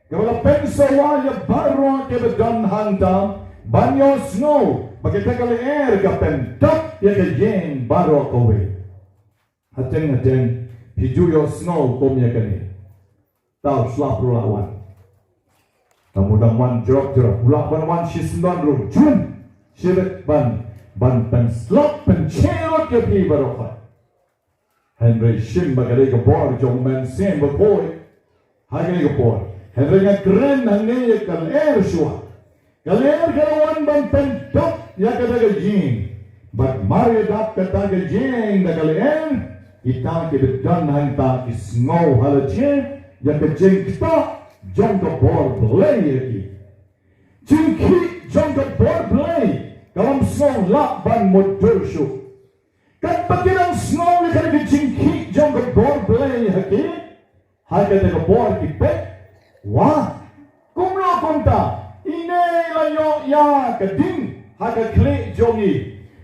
kaba la pynsawa ïa baroh kiba don hangta ban ïohsngew, ba kata ka lyer ka pyndap ïa ka ïing baroh kawei. Hateng hateng phi ju ïohsngew kum ïa kane. Tau slap ruh la wan. Tang u dang wan jrok jrok, u lah ban wan shisyndon ruh, jun. Shibit ban, ban pynslap pyncheh lut ïa phi baroh pat. Hynrei shim ba ka dei ka bor jong u Mynsiem Bakhuid ha kane ka por. Hynrei nga kren hangne ïa ka lyer shuwa. Ka lyer ka la wan ban pyndap ïa kata ka ïing. Bad mar ïadap kata ka ïing da ka lyer, kita kiba don hangta ki sngew ha lade ïa ka jingktah jong ka bor Blei ïa ki. Jingkhih jong ka bor Blei ka lam sngew lah ban mutdur shuh. Katba ki dang sngew ïa kane ka jingkhih jong ka bor Blei ha ki, ha kata ka por ki peit, wah, kumno kumta, ine la ïoh ïa ka ding ha ka khlieh jong ngi.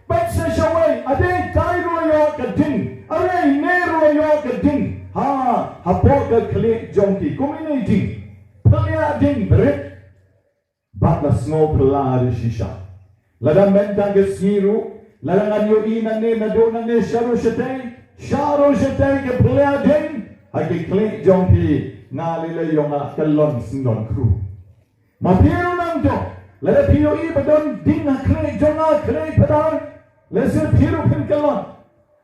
Peit sa shawei, ade tai ruh la ïoh ka ding, are ine ruh la ïoh ka ding ha, hapoh ka khlieh jong ki. Kum ine i ding? Phylla ding barit. Bad la sngew phylla da shisha. Lada mynta ka sngi ruh, lada ngan ïohi nangne naduh nangne shaduh shatei, shaduh shatei ka phylla ding ha ki khlieh jong phi, nga lei lei ïoh nga kyllon syndon khru. Ma phi ruh nangta, lada phi ïohi ba don ding ha khlieh jong nga, khlieh Phadar, lehse phi ruh phin kyllon.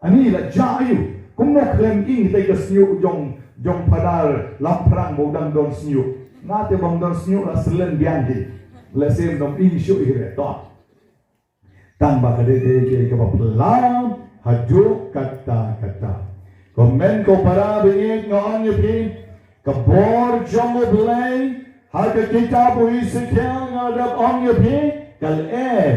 Ani la jia aïu? Kumno khlem ing te ka shñiuh jong, jong Phadar Lamphrang ba u dang don shñiuh. Nga te bym don shñiuh la slen biang hi. Lehse ym dom ing shuh hi re to. Tang ba ka dei kaei kaei kaba phylla haduh katta katta. Ko hynmen ko para bangeit, nga ong ïa phi, ka bor jong U Blei ha ka kitab u Esekiel, nga dep ong ïa phi, ka lyer.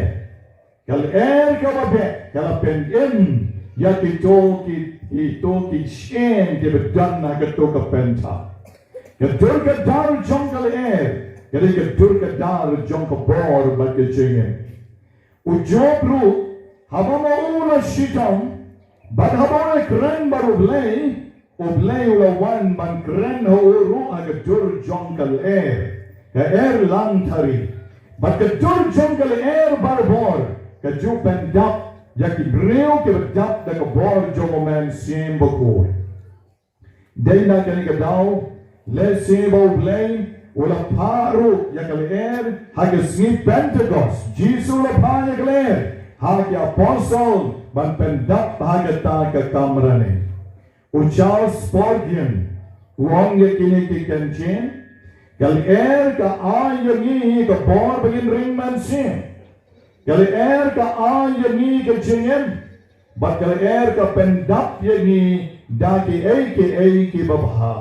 Ka lyer kaba beh ka la pynim ïa kito ki, kito ki shyieng kiba don ha kato ka pynthor. Ka dur ka dar jong ka lyer ka dei ka dur ka dar jong ka bor bad ka jingim. U Job ruh, haba ma u la shitom bad haba u la kren bad U Blei, U Blei u la wan ban kren ha u ruh ha ka dur jong ka lyer, ka erlang thari. Bad ka dur jong ka lyer barabor ka ju pyndap ïa ki briew kiba dap da ka bor jong U Mynsiem Bakhuid. Dei na kane ka daw, lehse ba U Blei u la phah ruh ïa ka lyer ha ka sngi Pentekost. Jisu u la phah ïa ka lyer ha ki apostol ban pyndap ha kata ka kamra ne. U Charles Spurgeon u ong ïa kine ki kyntien, ka lyer ka ai ïa ngi ka bor ba ngin ring mynsiem. Ka lyer ka ai ïa ngi ka jingim, bad ka lyer ka pyndap ïa ngi da kiei kiei kiba bha.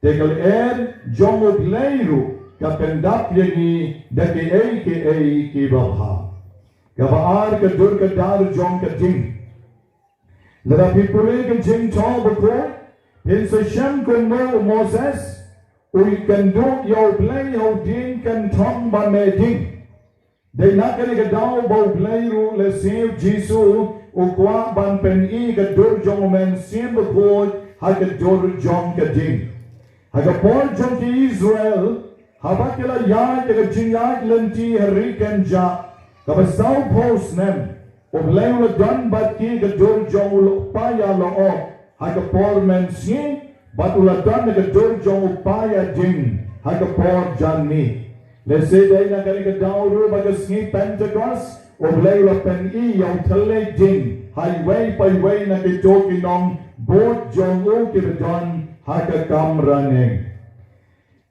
Te ka lyer jong U Blei ruh ka pyndap ïa ngi da kiei kiei kiba bha. Kaba ar, ka dur ka dar jong ka ding. Lada phi pule ka Jingthoh Bakhuid, phin sa shem kumno u Moses u ïakynduh ïa U Blei ha u dieng kynthong ba meh ding. Dei na kane ka daw ba U Blei ruh, lehse U Jisu, u kwah ban pyni ka dur jong U Mynsiem Bakhuid ha ka dur jong ka ding. Ha ka por jong ki Israel, haba ki la ïaid ïa ka jingïaid lynti ha ri kynjah kaba sawphew snem, U Blei u la don bad ki ha ka dur jong u paia lyoh ha ka por mynsngi, bad u la don ha ka dur jong u paia ding ha ka por janmiet. Lehse dei na kane ka daw ruh ba ka sngi Pentekost, U Blei u la pyni ïa u thylliej ding ha iwei pa iwei na kito ki nong bud jong u kiba don ha ka kamra neng.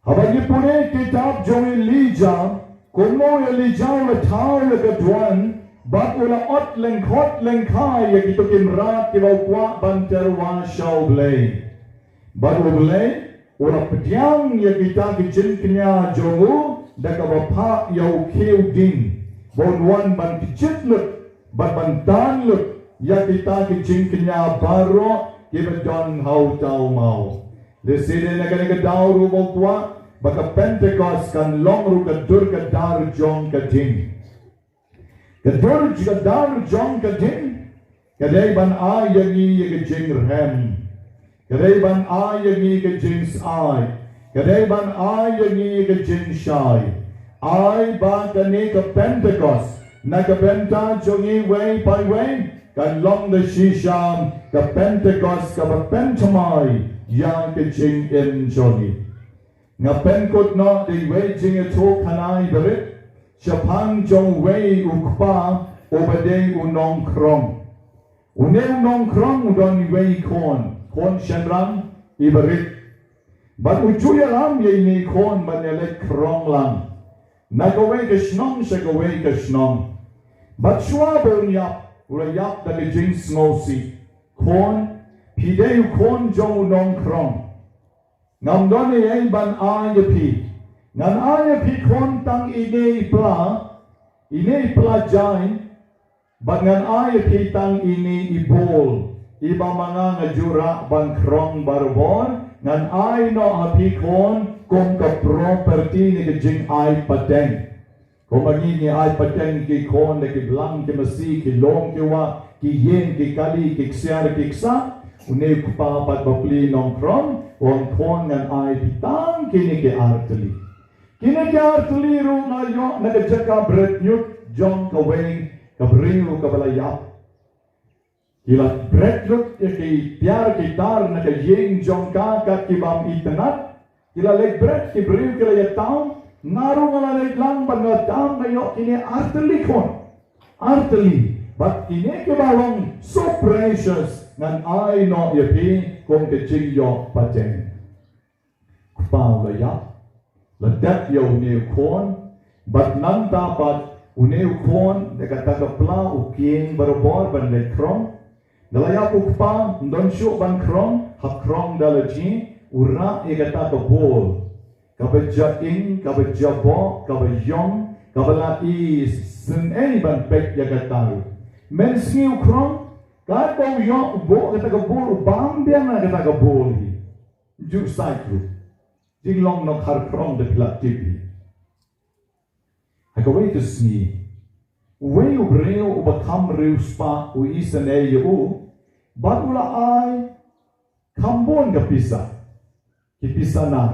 Haba ngi pule kitab jong Elijah, kumno Elijah u la thaw ïa ka duwan, bad u la ot lyngkhot lyngkhai ïa kito ki mrad kiba u kwah ban tyrwa sha U Blei. Bad U Blei u la pdiang ïa kita ki jingkñia jong u da kaba phah ïa u khiew ding, ba un wan ban kjit lut bad ban tan lut ïa kita ki jingkñia baroh kiba don ha uta u maw. Lehse dei na kane ka daw ruh ba u kwah ba ka Pentekost kan long ruh ka dur ka dar jong ka ding. Ka dur ka dar jong ka ding ka dei ban ai ïa ngi ïa ka jingrhem. Ka dei ban ai ïa ngi ka jingsai. Ka dei ban ai ïa ngi ka jingshai. Ai ba kane ka Pentekost na ka bynta jong ngi wei pa wei kan long da shisha ka Pentekost kaba pynthymmai ïa ka jingim jong ngi. Nga pynkut noh da iwei i jingïathuhkhana iba rit shaphang jong uwei u kpa uba dei u nongkhrong. Une u nongkhrong u don iwei i khun, khun shynrang iba rit. Bad u ju ïalam ïa ine i khun ban ïaleit khrong lang na kawei ka shnong sha kawei ka shnong. Bad shuwa ba un ïap, u la ïap da ka jingsngewsih, khun, phi dei u khun jong u nongkhrong. Ngam don ei ei ban ai ïa phi. Ngan ai ïa phi khun tang ine i pla, ine i pla jaiñ, bad ngan ai ïa phi tang ine i bol, iba ma nga nga ju rah ban khrong barabor. Ngan ai noh ha phi khun kum ka property ne ka jingai pateng. Kumba ngi ngi ai pateng ki khun da ki blang ki masi, ki lum ki wah, ki ïing ki kali, ki ksiar ki ksah, une u kpa pat bapli nongkhrong u ong, khun, ngan ai phi tang kine ki ar tylli. Kine ki ar tylli ruh nga la ïoh na ka jaka bret ñiut jong kawei ka briew kaba la ïap. Ki la bret lut ïa ki tiar ki tar na ka ïing jong ka kat ki bym itynnad. Ki la leit bret, ki briew ki la ïatam. Nga ruh nga la leit lang bad nga tam, nga ïoh kine ar tylli khun. Ar tylli. Bad kine kiba long so precious ngan ai noh ïa phi kum ka jingïoh pateng. Kpa u la ïap, la dep ïa une u khun, bad nangta pat une u khun da kata ka pla u kieng barabor ban leit khrong. Da la ïap u kpa, ym don shuh ban khrong, hap khrong da lade, u rah ïa kata ka bol. Kaba ja ing, kaba ja boh, kaba ïong, kaba la isynei ban peit ïa kata ruh. Mynsngi u khrong, katba u ïoh u buh kata ka bol, u bam biang na kata ka bol hi. Ju sait ruh. Jinglong nongkhar khrong da phi la tip hi. Ha kawei ka sngi, uwei u briew uba kham riewspah u isynei ïa u, bad u la ai kham bun ka pisa. Ki pisa nar,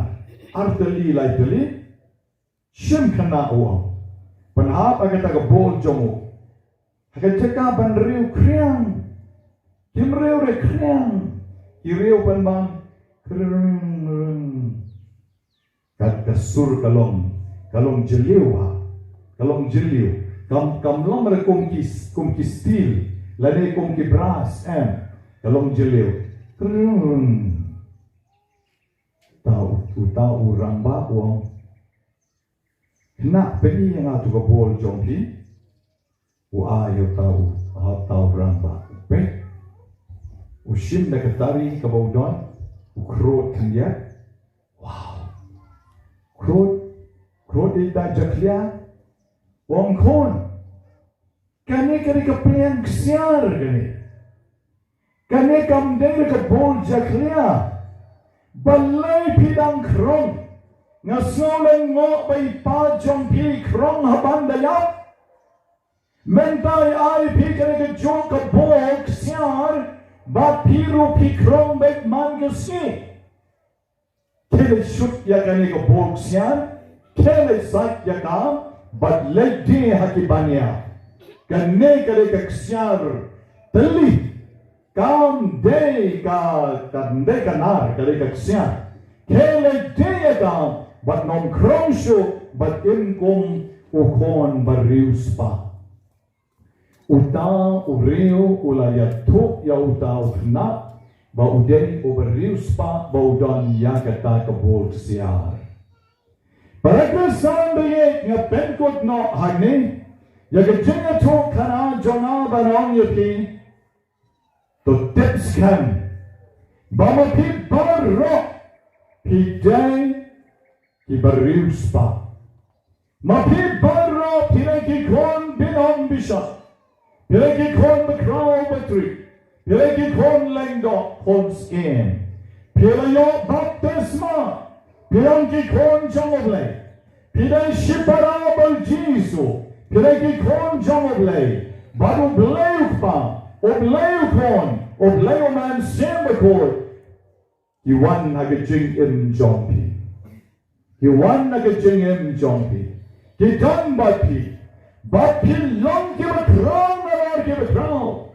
ar tylli lai tylli, shim khynnah u ong. Pynhap ha kata ka bol jong u. Ha ka jaka ban riew khriang, kim riew re khriang, ki riew pynban khriang. Ka, ka sur ka long, ka long jylliew ha. Ka long jylliew. Kam, kam long re kum ki, kum ki steel, lane kum ki brass, em. Ka long jylliew. Krung. Uta u, uta u rangbah u ong, khynnah, pyni ïa nga tu ka bol jong phi. U ai ïa uta u, uta u rangbah. U peit. U shim da ka tari kaba u don. U khrud khyndiat. Wow. Khrud, khrud ïa da jakhlia. U ong, khun, kane ka dei ka pliang ksiar kane. Kane kam dei ka bol jakhlia. Balei phi dang khrong? Nga sngew lyngngoh ba i pa jong phi khrong haba un da ïap. Mynta i ai phi kane kajuh ka bol ksiar, bad phi ruh phi khrong beit man ka sngi. Khie leit shut ïa kane ka bol ksiar, khie leit sait ïa ka, bad leit die ha ki ban ïap. Kane ka dei ka ksiar tylli. Kam dei ka, kam dei ka nar, ka dei ka ksiar. Khie leit die ïa ka, bad ym khrong shuh, bad im kum u khun ba riewspah. Uta u briew u la ïathuh ïa uta u khynnah, ba u dei u bariewspah ba u don ïa kata ka bor ksiar. Para Khristan ba ïeit, nga pynkut noh hangne ïa ka jingïathuhkhana jong nga ban ong ïa phi, to tip skhem ba ma phi baroh phi dei ki bariewspah. Ma phi baroh phi dei ki khun binong bishar, phi dei ki khun bakhraw batri, phi dei ki khun lyngdoh, khun syiem. Phi la ïoh baptisma, phi long ki khun jong U Blei. Phi dei shipara ba u Jisu, phi dei ki khun jong U Blei. Bad U Blei U Kpa, U Blei U Khun, U Blei U Mynsiem Bakhuid ki wan ha ka jingim jong phi. Ki wan ha ka jingim jong phi. Ki don bad phi. Bad phi long ki bakhraw na lor ki bakhraw.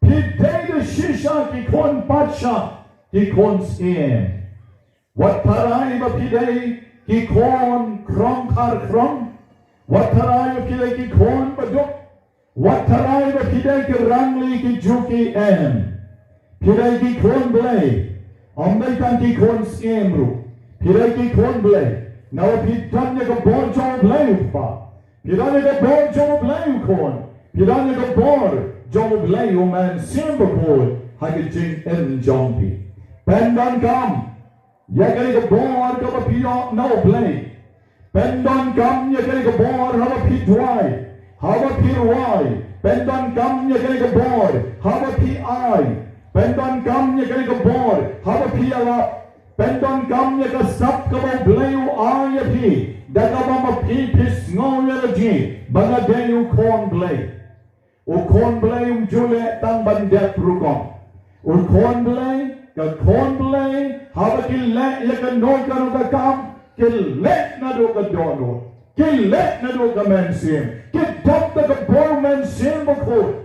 Phi dei da shisha ki khun patsha, ki khun syiem. Wat tharai ba phi dei ki khun khrong khar khrong. Wat tharai ba phi dei ki khun baduk. Wat tharai ba phi dei ki rangli ki juki, em. Phi dei ki khun Blei. Ym dei tang ki khun syiem ruh. Phi dei ki khun Blei. Namar phi don ïa ka bor jong U Blei U Kpa. Phi don ïa ka bor jong U Blei U Khun. Phi don ïa ka bor jong U Blei U Mynsiem Bakhuid ha ka jingim jong phi. Pyndonkam ïa kane ka bor kaba phi ïoh na U Blei. Pyndonkam ïa kane ka bor haba phi duwai, haba phi rwai. Pyndonkam ïa kane ka bor haba phi ai. Pyndonkam ïa kane ka bor haba phi ïalap. Pyndonkam ïa ka sap kaba U Blei u ai ïa phi, da kaba ma phi phi sngew ïa lade ba nga dei u khun Blei. U khun Blei um ju leh tang ban dep rukom. U khun Blei, ka khun Blei, haba ki leh ïa kano kano ka kam, ki leh naduh ka dohnud, ki leh naduh ka mynsiem, ki dap da ka bor Mynsiem Bakhuid.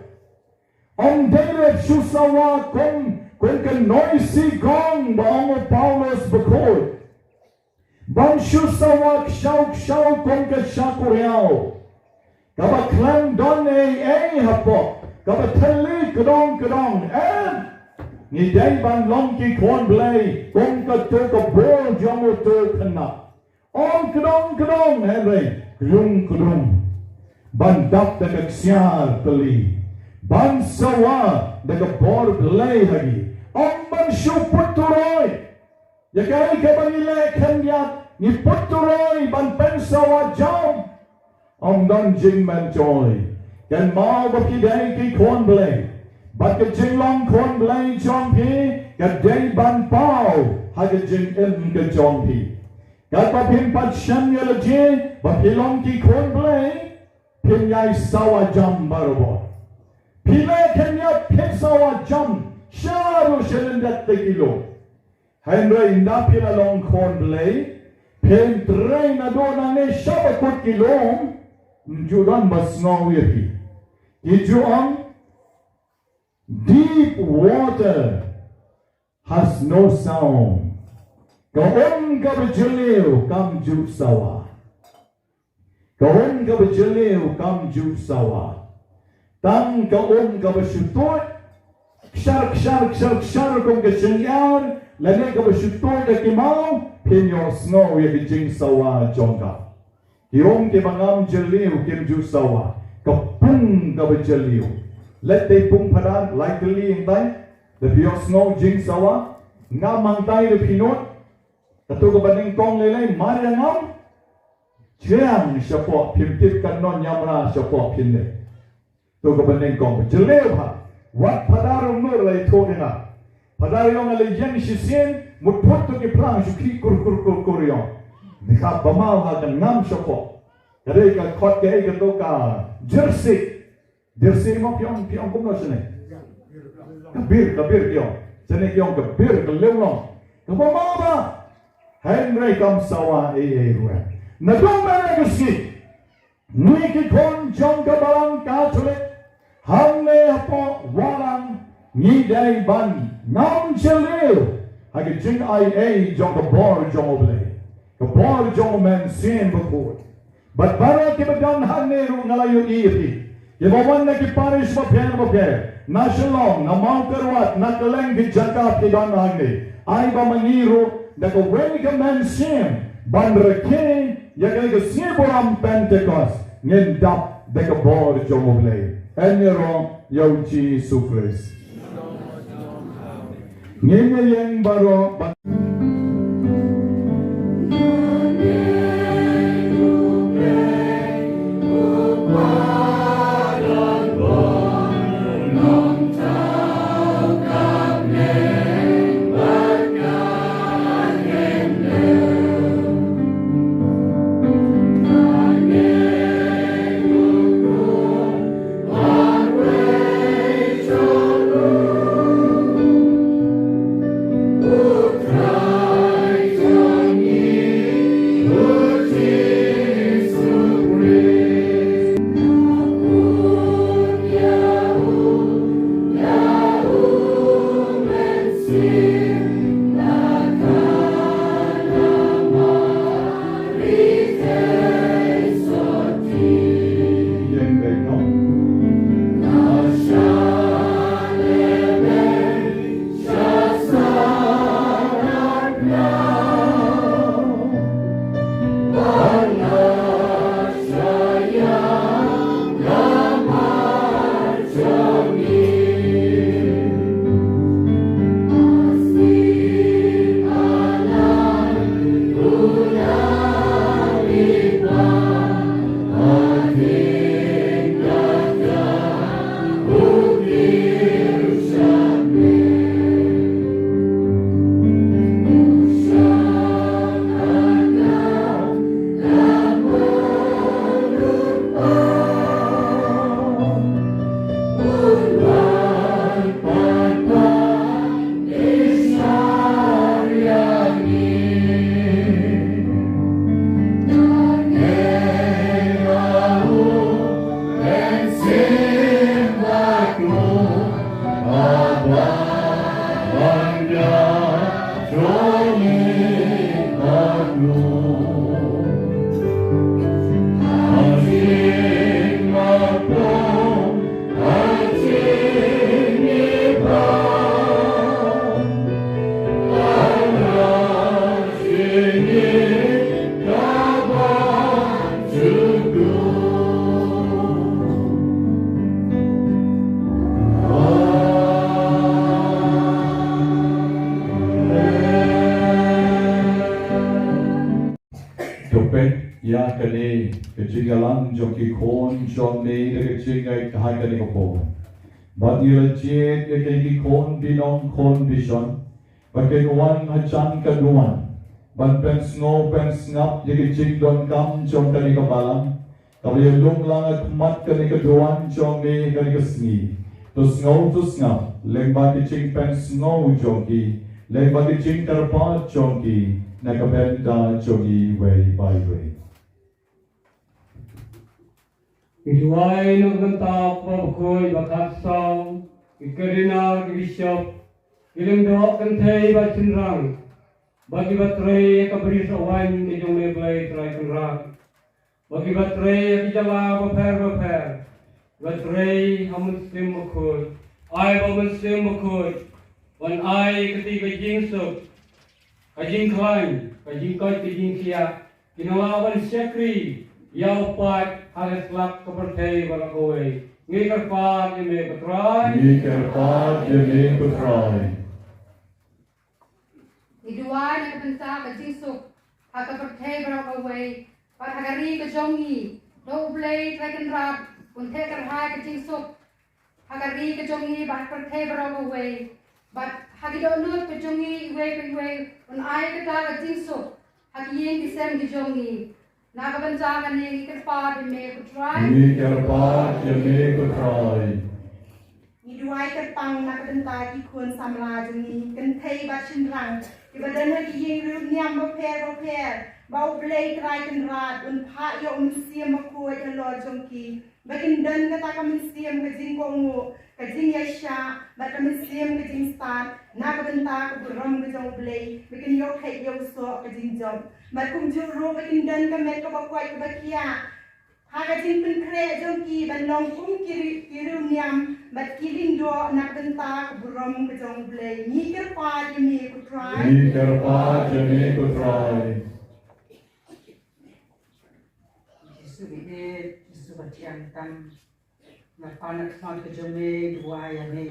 Ym dei leh shu sawa kum, kum ka noise gong ba ong u Paulus bakhuid. Bym shu sawa kshaw kshaw kum ka shakuriaw kaba khlem don ei ei hapoh, kaba thylli kdong kdong, em. Ngi dei ban long ki khun Blei kum kato ka bor jong uto u khynnah. Ym kdong kdong hynrei klung klung. Ban dap da ka ksiar tylli. Ban sawa da ka bor Blei ha ngi. Ym ban shu put turoi. Ïa kaei kaba ngi leh khyndiat ngi put turoi ban pynsawa jam. Ym don jingmyntoi. Kynmaw ba phi dei ki khun Blei. Bad ka jinglong khun Blei jong phi ka dei ban paw ha ka jingim ka jong phi. Katba phim pat shem ïa lade ba phi long ki khun Blei, phim ïai sawa jam barabor. Phi leh khyndiat phin sawa jam sha ruh sha lyndet da ki lum. Hynrei ynda phi la long khun Blei, phin trei naduh nangne sha ba kut ki lum, ym ju don ba sngew ïa phi. Ki ju ong, deep water has no sound. Ka um kaba jylliew kam ju sawa. Ka um kaba jylliew kam ju sawa. Tang ka um kaba shu tuid kshar kshar kshar kshar kum ka shyngiar, lane kaba shu tuid da ki maw, phin ïohsngew ïa ka jingsawa jong ka. Ki um kiba ngam jylliew kim ju sawa. Ka pung kaba jylliew. Leit tei pung phadar lai tylli hangtai, da phi ïohsngew jingsawa. Ngam hangtai, da phi nud. Kato kaba nyngkong lei lei mar ïa ngam. Jrong shapoh, phim tip kan nongïamra shapoh phin leit. To kaba nyngkong jylliew bha. Wat phadar um nud lei, to ïa nga. Phadar ïong, nga la ïeng shisien, mut phut to ki phlang shu khih kur kur kur kur ïong. Ni ka ba maw ha kan ngam shapoh. Ka dei ka khot kaei, kato ka jersey. Jersey mo phi ong, phi ong kumno shane? Ka bir, ka bir phi ong. Shane phi ong ka bir, ka lyngngoh. Kaba maw ba. Hynrei kam sawa ei ei ruh. Naduh mynne ka sngi, ngi ki khun jong ka Balang Katholik hangne hapoh Warang, ngi dei ban ngam jylliew ha ka jingai ei jong ka bor jong U Blei, ka bor jong U Mynsiem Bakhuid. Bad baroh kiba don hangne ruh nga la ïohi ïa phi. Kiba wan na ki parish bapher bapher, na Shillong, na Mawkyrwat, na kylleng ki jaka ki don hangne. Ai ba ma ngi ruh da kawei ka mynsiem ban rakhe ïa kane ka sngi burom Pentekost, ngin dap da ka bor jong U Blei. Yn ïaroh ïa U Jisu Khrist. Ngin ïeng baroh ba To peit ïa kane ka jingïalang jong ki khun jong me da ka jingngeit ha kane ka por. Bad ngi la jied ïa kine ki khun binong khun bishon ba kin wan ha jan ka duwan ban pynsngew pynsngap ïa ka jingdonkam jong kane ka balang. Kaba ïalum lang ha khmat kane ka duwan jong me kane ka sngi. To sngew to sngap lyngba ka jingpynsngew jong ki, lyngba ka jingkyrpad jong ki na ka bynta jong ngi iwei pa iwei. Ngi duwai na ka bynta u Kpa Bakhuid, ba khadsaw, ki Cardinal, ki Bishop, ki lyngdoh kynthei bad shynrang, ba ki ba trei ïa ka bri sohwaiñ ka jong me Blei Trai Kynrad. Ba ki ba trei ha ki jaka bapher bapher, ba trei ha u Mynsiem Bakhuid. Ai ba u Mynsiem Bakhuid un ai kata ka jingsuk, ka jingkhlaiñ, ka jingkoit, ka jingkhiah, kin nang lah ban shakri ïa u paid ha la ka slap ka pyrthei baroh kawei. Ngi kyrpad ïa me ko Trai. Ngi kyrpad ïa me ko Trai. Ngi duwai na ka bynta ka jingsuk ha ka pyrthei baroh kawei bad ha ka ri ka jong ngi. To U Blei Trai Kynrad un theh kyrhai ka jingsuk ha ka ri ka jong ngi bad ha ka pyrthei baroh kawei. Bad ha ki dohnud ka jong ngi iwei pa iwei un ai kata ka jingsuk ha ki ïing ki sem ki jong ngi. Na ka bynta kane ngi kyrpad ïa me ko Trai. Ngi kyrpad ïa me ko Trai. Ngi duwai kyrpang na ka bynta ki khun samla jong ngi, kynthei bad shynrang, kiba don ha ki ïing riewniam bapher bapher, ba U Blei Trai Kynrad un phah ïa u Mynsiem Bakhuid halor jong ki, ba kin don kata ka mynsiem ka jingkohnguh, ka jingïaishah, bad ka mynsiem ka jingstad, na ka bynta ka burom ka jong U Blei, ba kin ïoh kheit ïa u soh ka jingjop. Bad kumjuh ruh ba kin don ka met kaba koit kaba khiah Ha ka jingpynkhreh jong ki ban long kum ki ri-, ki riewniam bad ki lyngdoh na ka bynta ka burom ka jong U Blei. Ngi kyrpad ïa me ko Trai. Ngi kyrpad ïa me ko Trai. Jisu bieit, Jisu ba thiang tam. Nga pan na khmat ka jong me, duwai ïa me.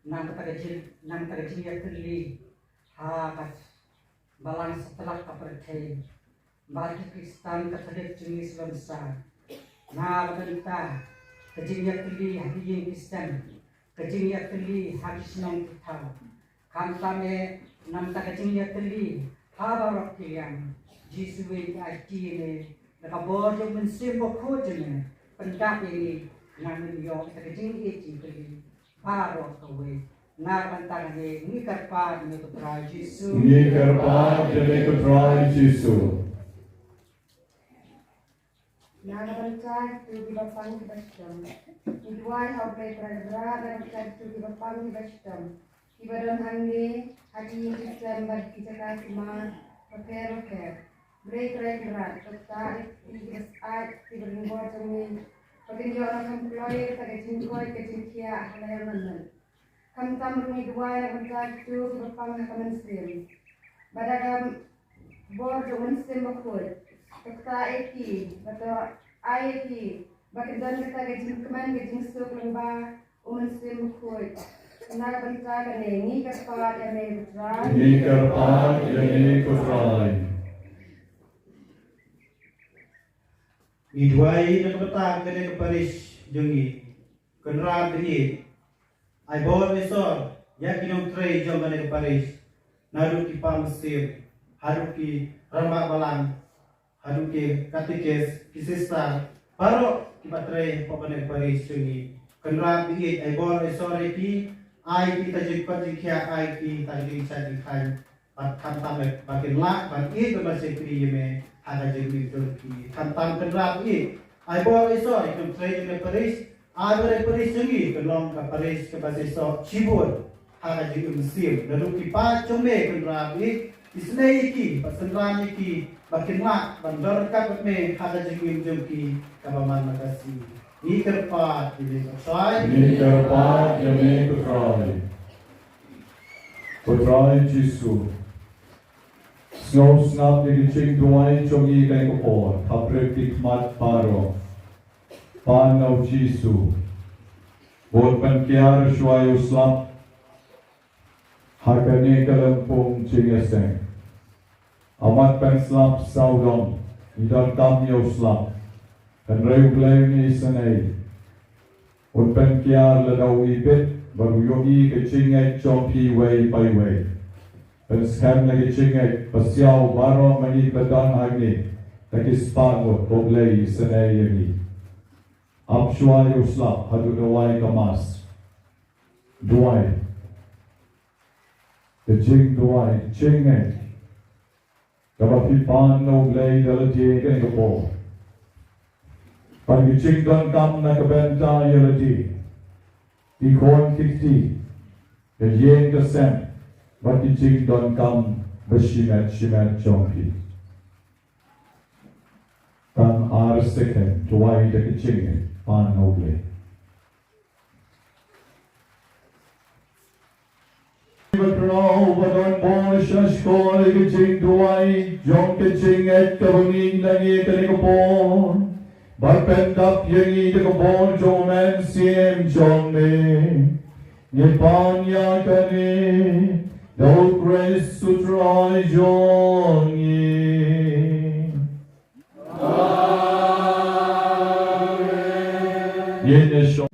Nang kata ka jing, nang kata ka jingïatylli ha ka balang satlak ka pyrthei. Bad ki Khristan Katholik jong ngi slonsar. Na ka bynta ka jingïatylli ha ki ïing ki sem, ka jingïatylli ha ki shnong ki thaw. Khamtam eh na bynta ka jingïatylli ha baroh ki liang. Jisu, ngi aiti ïa me da ka bor jong U Mynsiem Bakhuid jong me, pyndap ïa ngi, ngan ym ïoh ïa ka jingïeit jingkylli. Baroh kawei. Na ka bynta kane ngi kyrpad ïa me ko Trai Jisu. Ngi kyrpad ïa me ko Trai Jisu. Na ka bynta kito kiba pang kiba shitom. Ngi duwai ha U Blei Trai Kynrad na ka bynta kito kiba pang kiba shitom, kiba don hangne ha ki ïing ki sem bad ki jaka sumar bapher bapher. Blei Trai Kynrad, to ktah ïa ki kiba syaid, kiba ring bor jong ngi, ba kin ïoh nang kham kloi ïa kata ka jingkoit ka jingkhiah ha lyer mynmiet. Khamtam ruh ngi duwai na ka bynta kito kiba pang ha ka mynsiem, ba da ka bor jong U Mynsiem Bakhuid, to ktah ïa ki, ba to ai ïa ki ba kin don kata ka jingkmen ka jingsuk lyngba U Mynsiem Bakhuid. Na ka bynta kane ngi kyrpad ïa me ko Trai. Ngi kyrpad ïa me ko Trai. Ngi duwai na ka bynta kane ka parish jong ngi. Kynrad ba ïeit, ai bor ai sor ïa ki nongtrei jong kane ka parish, naduh ki pa mynsiem haduh ki rangbah balang, haduh ki katikis, ki sister, baroh kiba trei hapoh kane ka parish jong ngi. Kynrad ba ïeit, ai bor ai sor ïa ki, ai ki ta jingkoit jingkhiah, ai ki ta jingshai jingkhaiñ. Bad khamtam eh ba kin lah ban ïeit bad ban shakri ïa me ha ka jingim jong ki. Khamtam Kynrad ba ïeit, ai bor ai sor ïa ki nongtrei jong ka parish, ai ba ka parish jong ngi kan long ka parish kaba shisha shibun ha ka jingim mynsiem. Naduh ki paid jong me Kynrad ba ïeit, isynei ïa ki bad synran ïa ki ba kin lah ban don ryngkat bad me ha ka jingim jong ki kaba man la ka sngi. Ngi kyrpad ïa me ko Trai. Ngi kyrpad ïa me ko Trai. Ko Trai Jisu, sngewsngap ïa ki jingduwai jong ngi kane ka por, ha pyrthei khmat baroh. Pan na u Jisu, bad pynkiar shuwa ïa u slap ha kane ka lympung jingïaseng. Ha mat ban slap sawdong, ngi donkam ïa u slap. Hynrei U Blei un isynei, un pynkiar lada u ibit bad u ïohi ka jingngeit jong phi iwei pa iwei. Pynskhem na ka jingngeit, pasiaw baroh ma ngi ba don hangne, da ki spah ngut, U Blei isynei ïa ngi. Ap shuwa ïa u slap haduh da wai ka Mass. Duwai. Ka jingduwai, jingngeit, kaba phi pan na U Blei da lade kane ka por, bad ka jingdonkam na ka bynta ïa lade, ki khun ki kti, ka ïing ka sem, bad ki jingdonkam ba shimet shimet jong phi. Tang ar second, duwai da ka jingngeit, pan na U Blei. Ba khraw ba don bor sha shkor ïa ka jingduwai jong ka jingngeit kaba ngi na ngi kane ka por. Ba pyndap ïa ngi da ka bor jong U Mynsiem jong me. Ngi pan ïa kane da U Khrist U Trai jong ngi. Amen. Ngin ïa shong.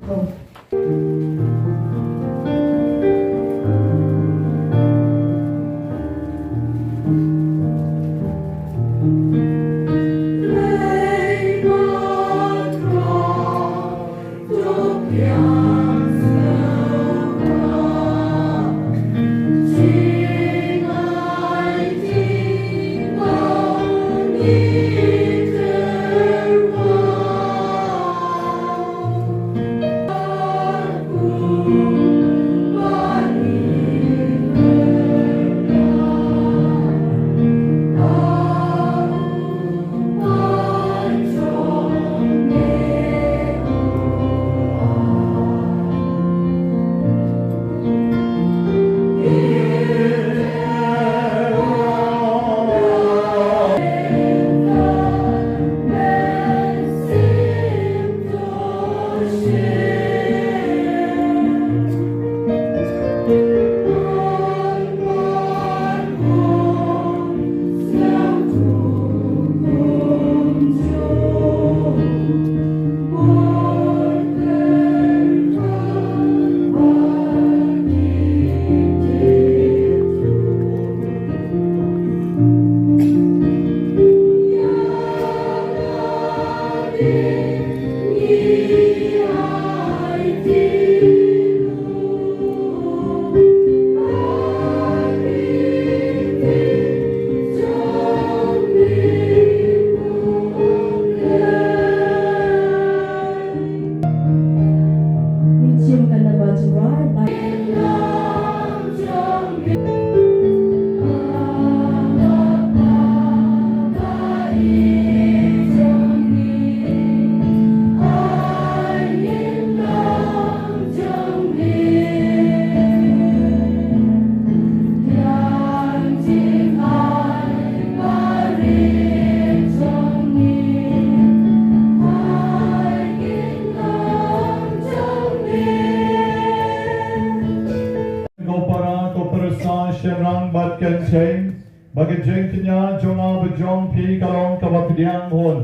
Ka jingkñia jong nga bad jong phi ka long kaba pdiang hun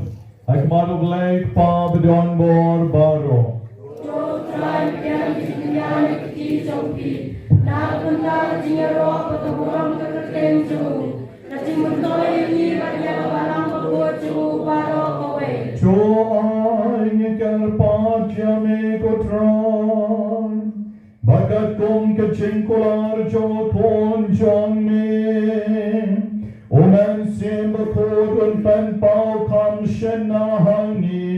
ha khmat U Blei Kpa badonbor baroh. To Trai, pdiang jingkñia na ka kti jong phi na ka bynta ka jingïaroh bad ka burom ka kyrteng jong u, ka jingmyntoi ïa ngi bad ïa ka balang bakhuid jong u baroh kawei. To ai ngi kyrpad ïa me ko Trai, ba katkum ka jingkular jong u Khun jong me, U Mynsiem Bakhuid un pynpaw kham shynna ha ngi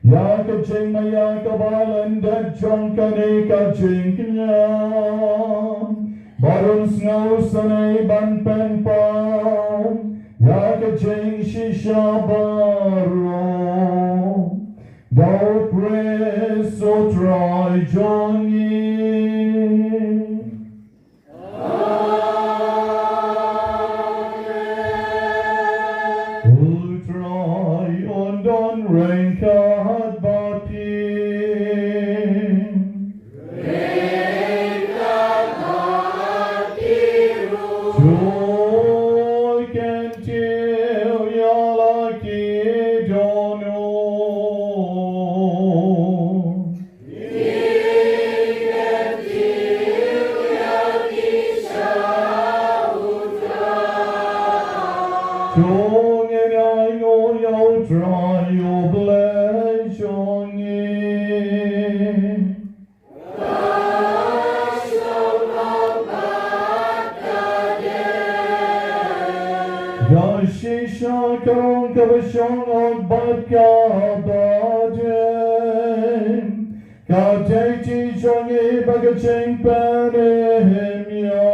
ïa ka jingmaïa kaba lyndet jong kane ka jingkñia, bad un sngewsynei ban pynpaw ïa ka jingshisha baroh. Da U Khrist U Trai jong ngi. U Trai un don ryngkat bad phi. To kyntiew ïa la ki dohnud. To ngin ainguh ïa U Trai U Blei jong ngi. Ka shisha ka long kaba shong bad kaba dei. Ka dei ka jong ngi bad ka jingpynim ïa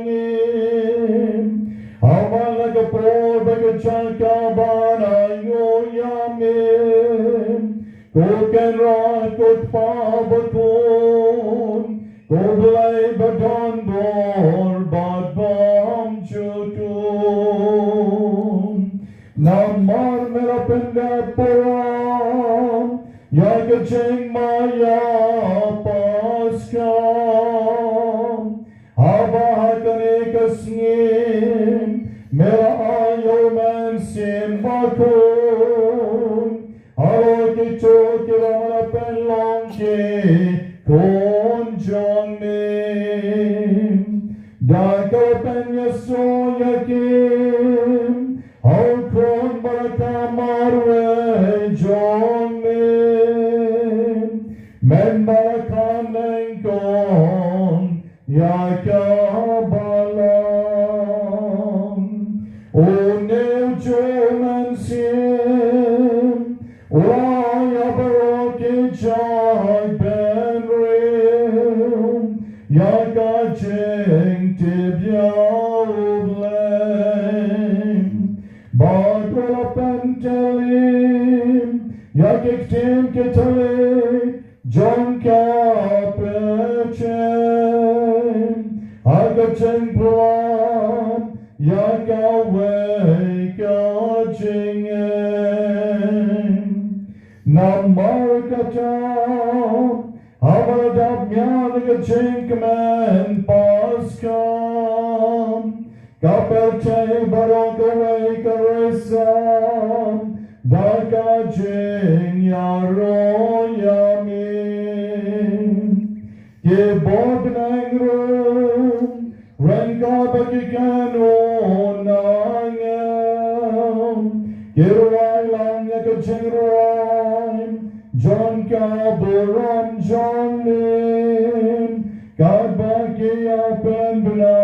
ngi. Haba la ka por bad ka jaka ban ainguh ïa me, ko Kynrad, ko Kpa Bakhuid, ko Blei badonbor bad bymjukut. Namar me la pyndep burom ïa ka jingmaïa Paskha, haba ha kane ka sngi me la ai ïa U Mynsiem Bakhuid halor kito kiba me la pynlong ki khun jong me. Da kaba pynïasoh ïa ki ha u Khun bad ha ka marwei jong me, mynba la kham nyngkong ïa ka balang. Une u Mynsiem u la ai ïa baroh ki jait bynriew ïa ka jingtip ïa U Blei. Bad u la pyntylli ïa ki ktien ki tylli jong ka pyrthei ha ka jingpynlong ïa kawei ka jingim. Namar kata, haba la dap miet ïa ka jingkmen Paskha, ka pyrthei baroh kawei ka resap da ka jingïaroh ïa me. Ki bor bneng ruh ryngkat bad ki kynhun angel ki rwai lang ïa ka jingrwai jong ka burom jong me, katba ki ïa pynbna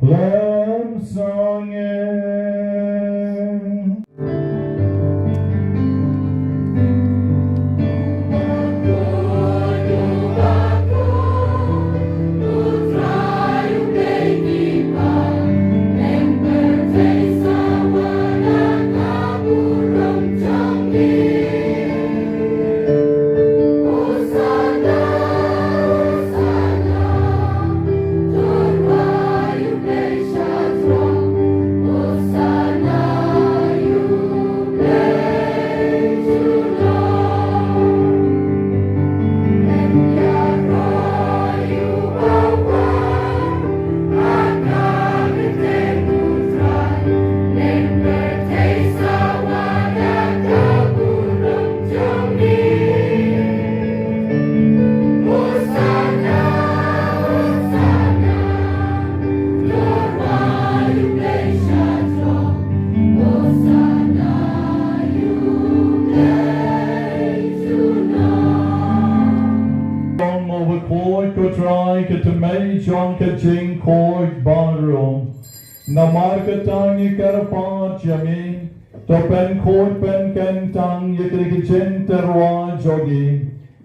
khlem sangeh. ka jingkhuid baroh. Namar kata ngi kyrpad ïa me, to pynkhuid pynkyntang ïa kane ka jingtyrwa jong ngi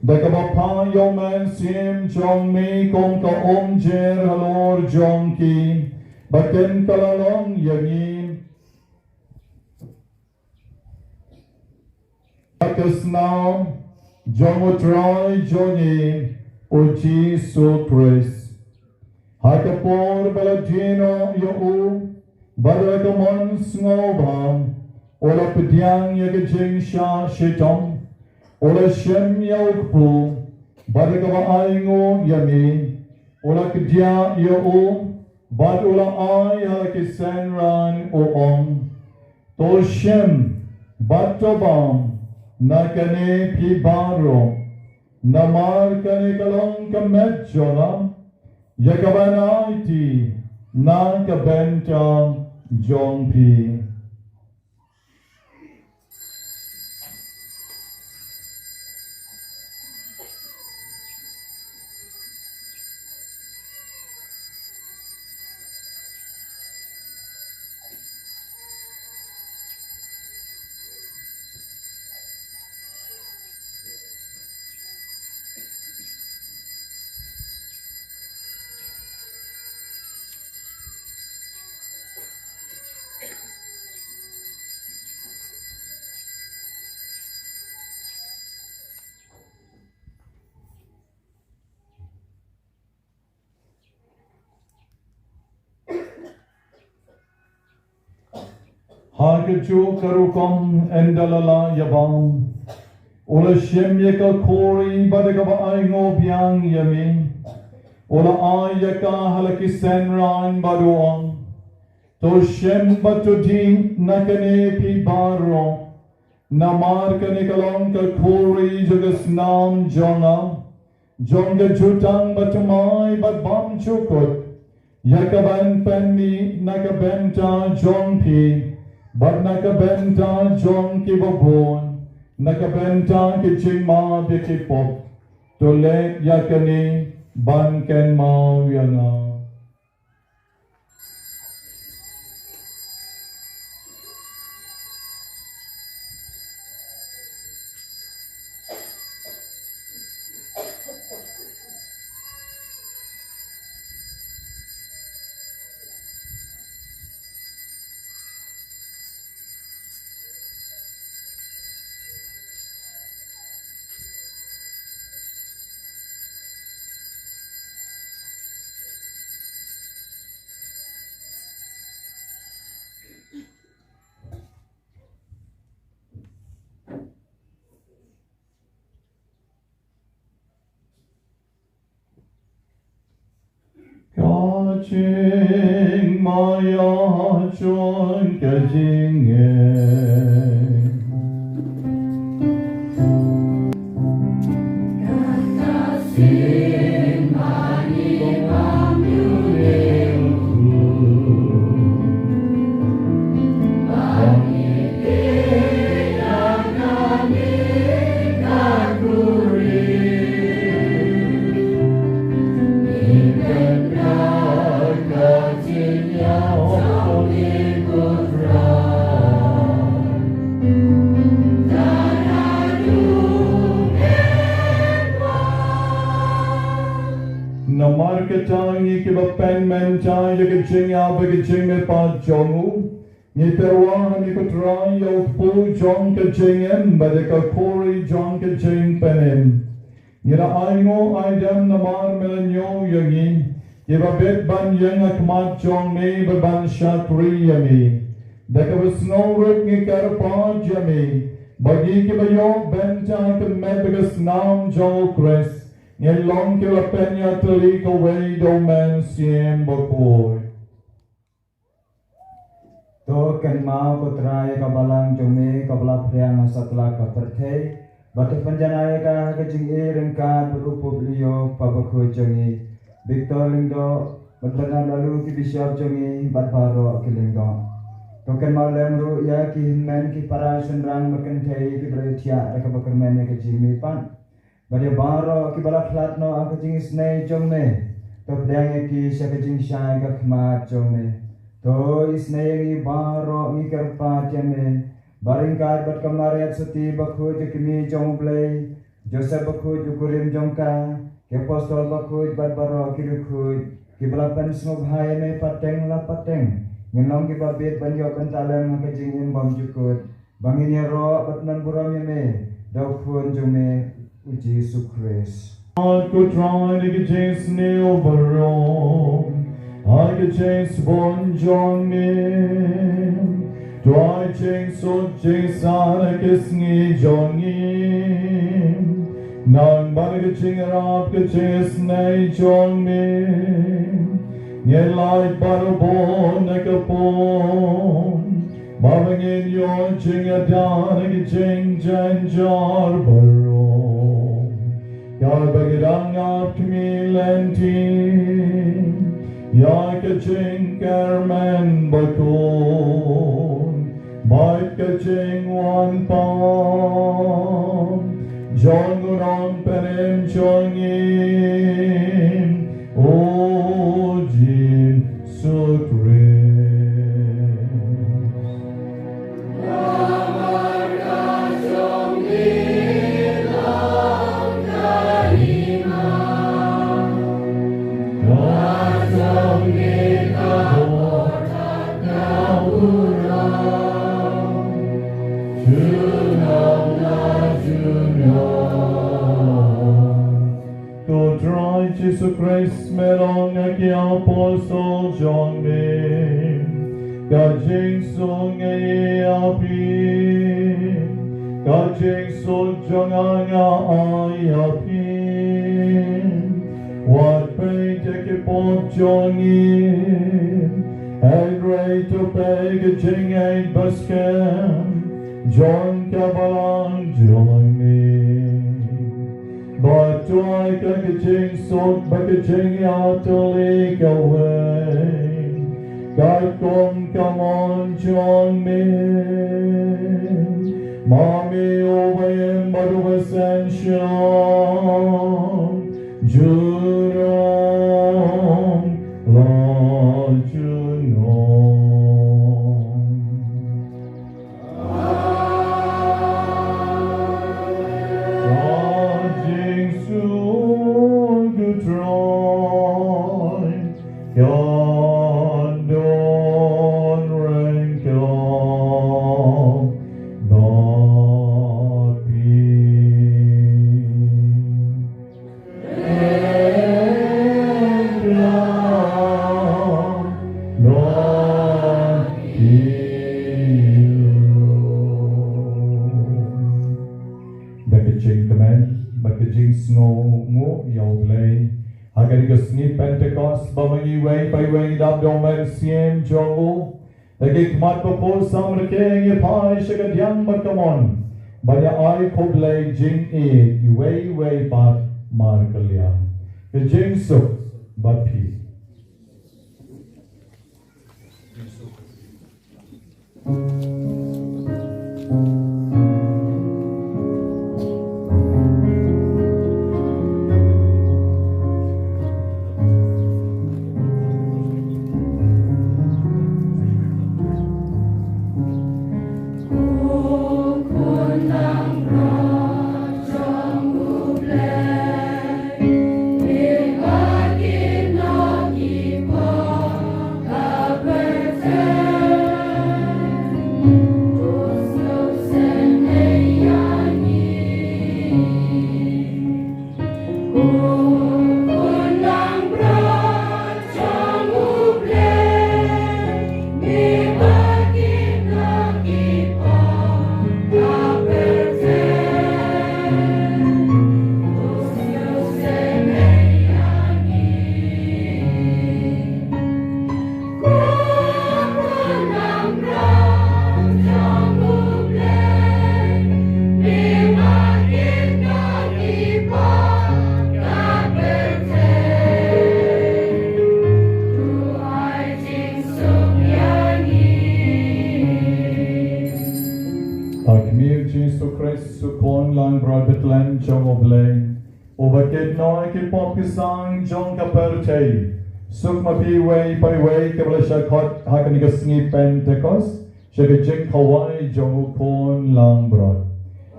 da kaba phah ïa u Mynsiem jong me kum ka umjer halor jong ki, ba kin kylla long ïa ngi ka snam jong U Trai jong ngi U Jisu Khrist. Ha ka por ba la die noh ïa u, bad da ka mon sngewbha u la pdiang ïa ka jingshah shitom, u la shim ïa u kpu, bad da kaba ainguh ïa me, u la kdiah ïa u, bad u la ai ha la ki synran, u ong: To shim bad to bam na kane phi baroh, namar kane ka long ka met jong nga, ïa kaban aiti na ka bynta jong phi. Ha kajuh ka rukom, ynda la lah ïa bam, u la shim ïa ka khuri, bad da kaba ainguh biang ïa me, u la ai ïa ka ha la ki synran, bad u ong: To shim bad to dih na kane phi baroh, namar kane ka long ka khuri jong ka snam jong nga, jong ka jutang bathymmai bad bymjukut, ïa kaban pynmih na ka bynta jong phi, bad na ka bynta jong kiba bun, na ka bynta ka jingmap ïa ki pop. To leh ïa kane ban kynmaw ïa nga. Ka jingmaïa jong ka jingim. Namar kata ngi kiba pynmynta ïa ka jingïap bad ka jingmihpat jong u, ngi tyrwa ha me ko Trai ïa u kpu jong ka jingim bad ïa ka khuri jong ka jingpynim. Ngi la ainguh aidem namar me la ñiew ïa ngi, kiba bit ban ïeng ha khmat jong me bad ban shakri ïa me. Da kaba sngewrit ngi kyrpad ïa me, ba ngi kiba ïoh bynta ha ka met bad ka snam jong u Khrist, ngin long kiba pynïatylli kawei da u Mynsiem Bakhuid. To kynmaw ko Trai ïa ka balang jong me kaba la phriang ha satlak ka pyrthei, bad to pynjanai ïa ka ha ka jingïeit ryngkat bad u Pope Leo kaba bakhuid jong ngi, Victor Lyngdoh, bad bynta ïa ki bishop jong ngi bad baroh ki lyngdoh. To kynmaw lem ruh ïa ki hynmen ki para shynrang bad kynthei kiba la ïathiah da kaba kyrmen ïa ka jingmihpat. Bad ïa baroh kiba la khlad noh ha ka jingisynei jong me, To pdiang ïa ki sha ka jingshai ka khmat jong me. To isynei ïa ngi baroh ngi kyrpad ïa me. Ba ryngkat bad ka Mariam Sati bakhuid ka kmie jong U Blei, Joseph bakhuid u kurim jong ka, ki apostol bakhuid bad baroh ki riewkhuid kiba la pynsngewbha ïa me pateng la pateng, ngin long kiba bit ban ïoh bynta lem ha ka jingim bymjukut. Ba ngin ïaroh bad nang burom ïa me da u Khun jong me u Jisu Khrist. Ko Trai, da ka jingsniew baroh ha ka jingsbun jong me, to ai jingsuk jingsaiñ ha ka sngi jong ngi. Nang bad ka jingïarap ka jingisynei jong me, ngin lait baroh bun na ka pung, ba ngin ïoh jingïada na ka jingjynjar baroh, kaba ngi dang ap khmih lynti ïa ka jingkyrmen bakhuid bad ka jingwan pang jong u Nongpynim jong ngi, u Jisu Khrist. Ko Trai Jisu Khrist, me la ong ha ki apostol jong me, ka jingsuk nga ai ïa phi, ka jingsuk jong nga nga ai ïa phi. Wat peit ïa ki pop jong ngi, hynrei to peit ka jingngeit baskhem jong ka balang jong me. Bad to ai ka jingsuk bad ka jingïatylli kawei, katkum ka mon jong me. Ma me uba im bad uba sngewsih junom la junom. Ka jingsuk U Trai kan don ryngkat bad phi. Da ka jingkmen bad ka jingsngewnguh ïa U Blei, ha kane ka sngi Pentekost, ba ma ngi iwei pa iwei ngi dap da U Mynsiem jong u, da ki khmat bakhuid samrkhie ngi phai sha ka diang bad ka mon, ban ïa ai khublei jingïeit iwei iwei pat markylliang. Ka jingsuk bad phi. Ha khmih U Jisu Khrist, U Khun langbrot bad Lam jong U Blei. Uba kit noh ïa ki pop ki sang jong ka pyrthei. Suk ma phi iwei pa iwei kiba la shah khot ha kane ka sngi Pentekost sha ka jingkhawai jong u Khun langbrot.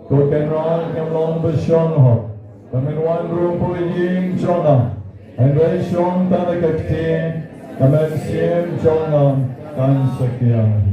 Ko Kynrad, ngam long ba shong hok, ba men wan rung ha ïing jong nga. Hynrei shong tang da ka ktien, ka mynsiem jong nga kan sa khia hi.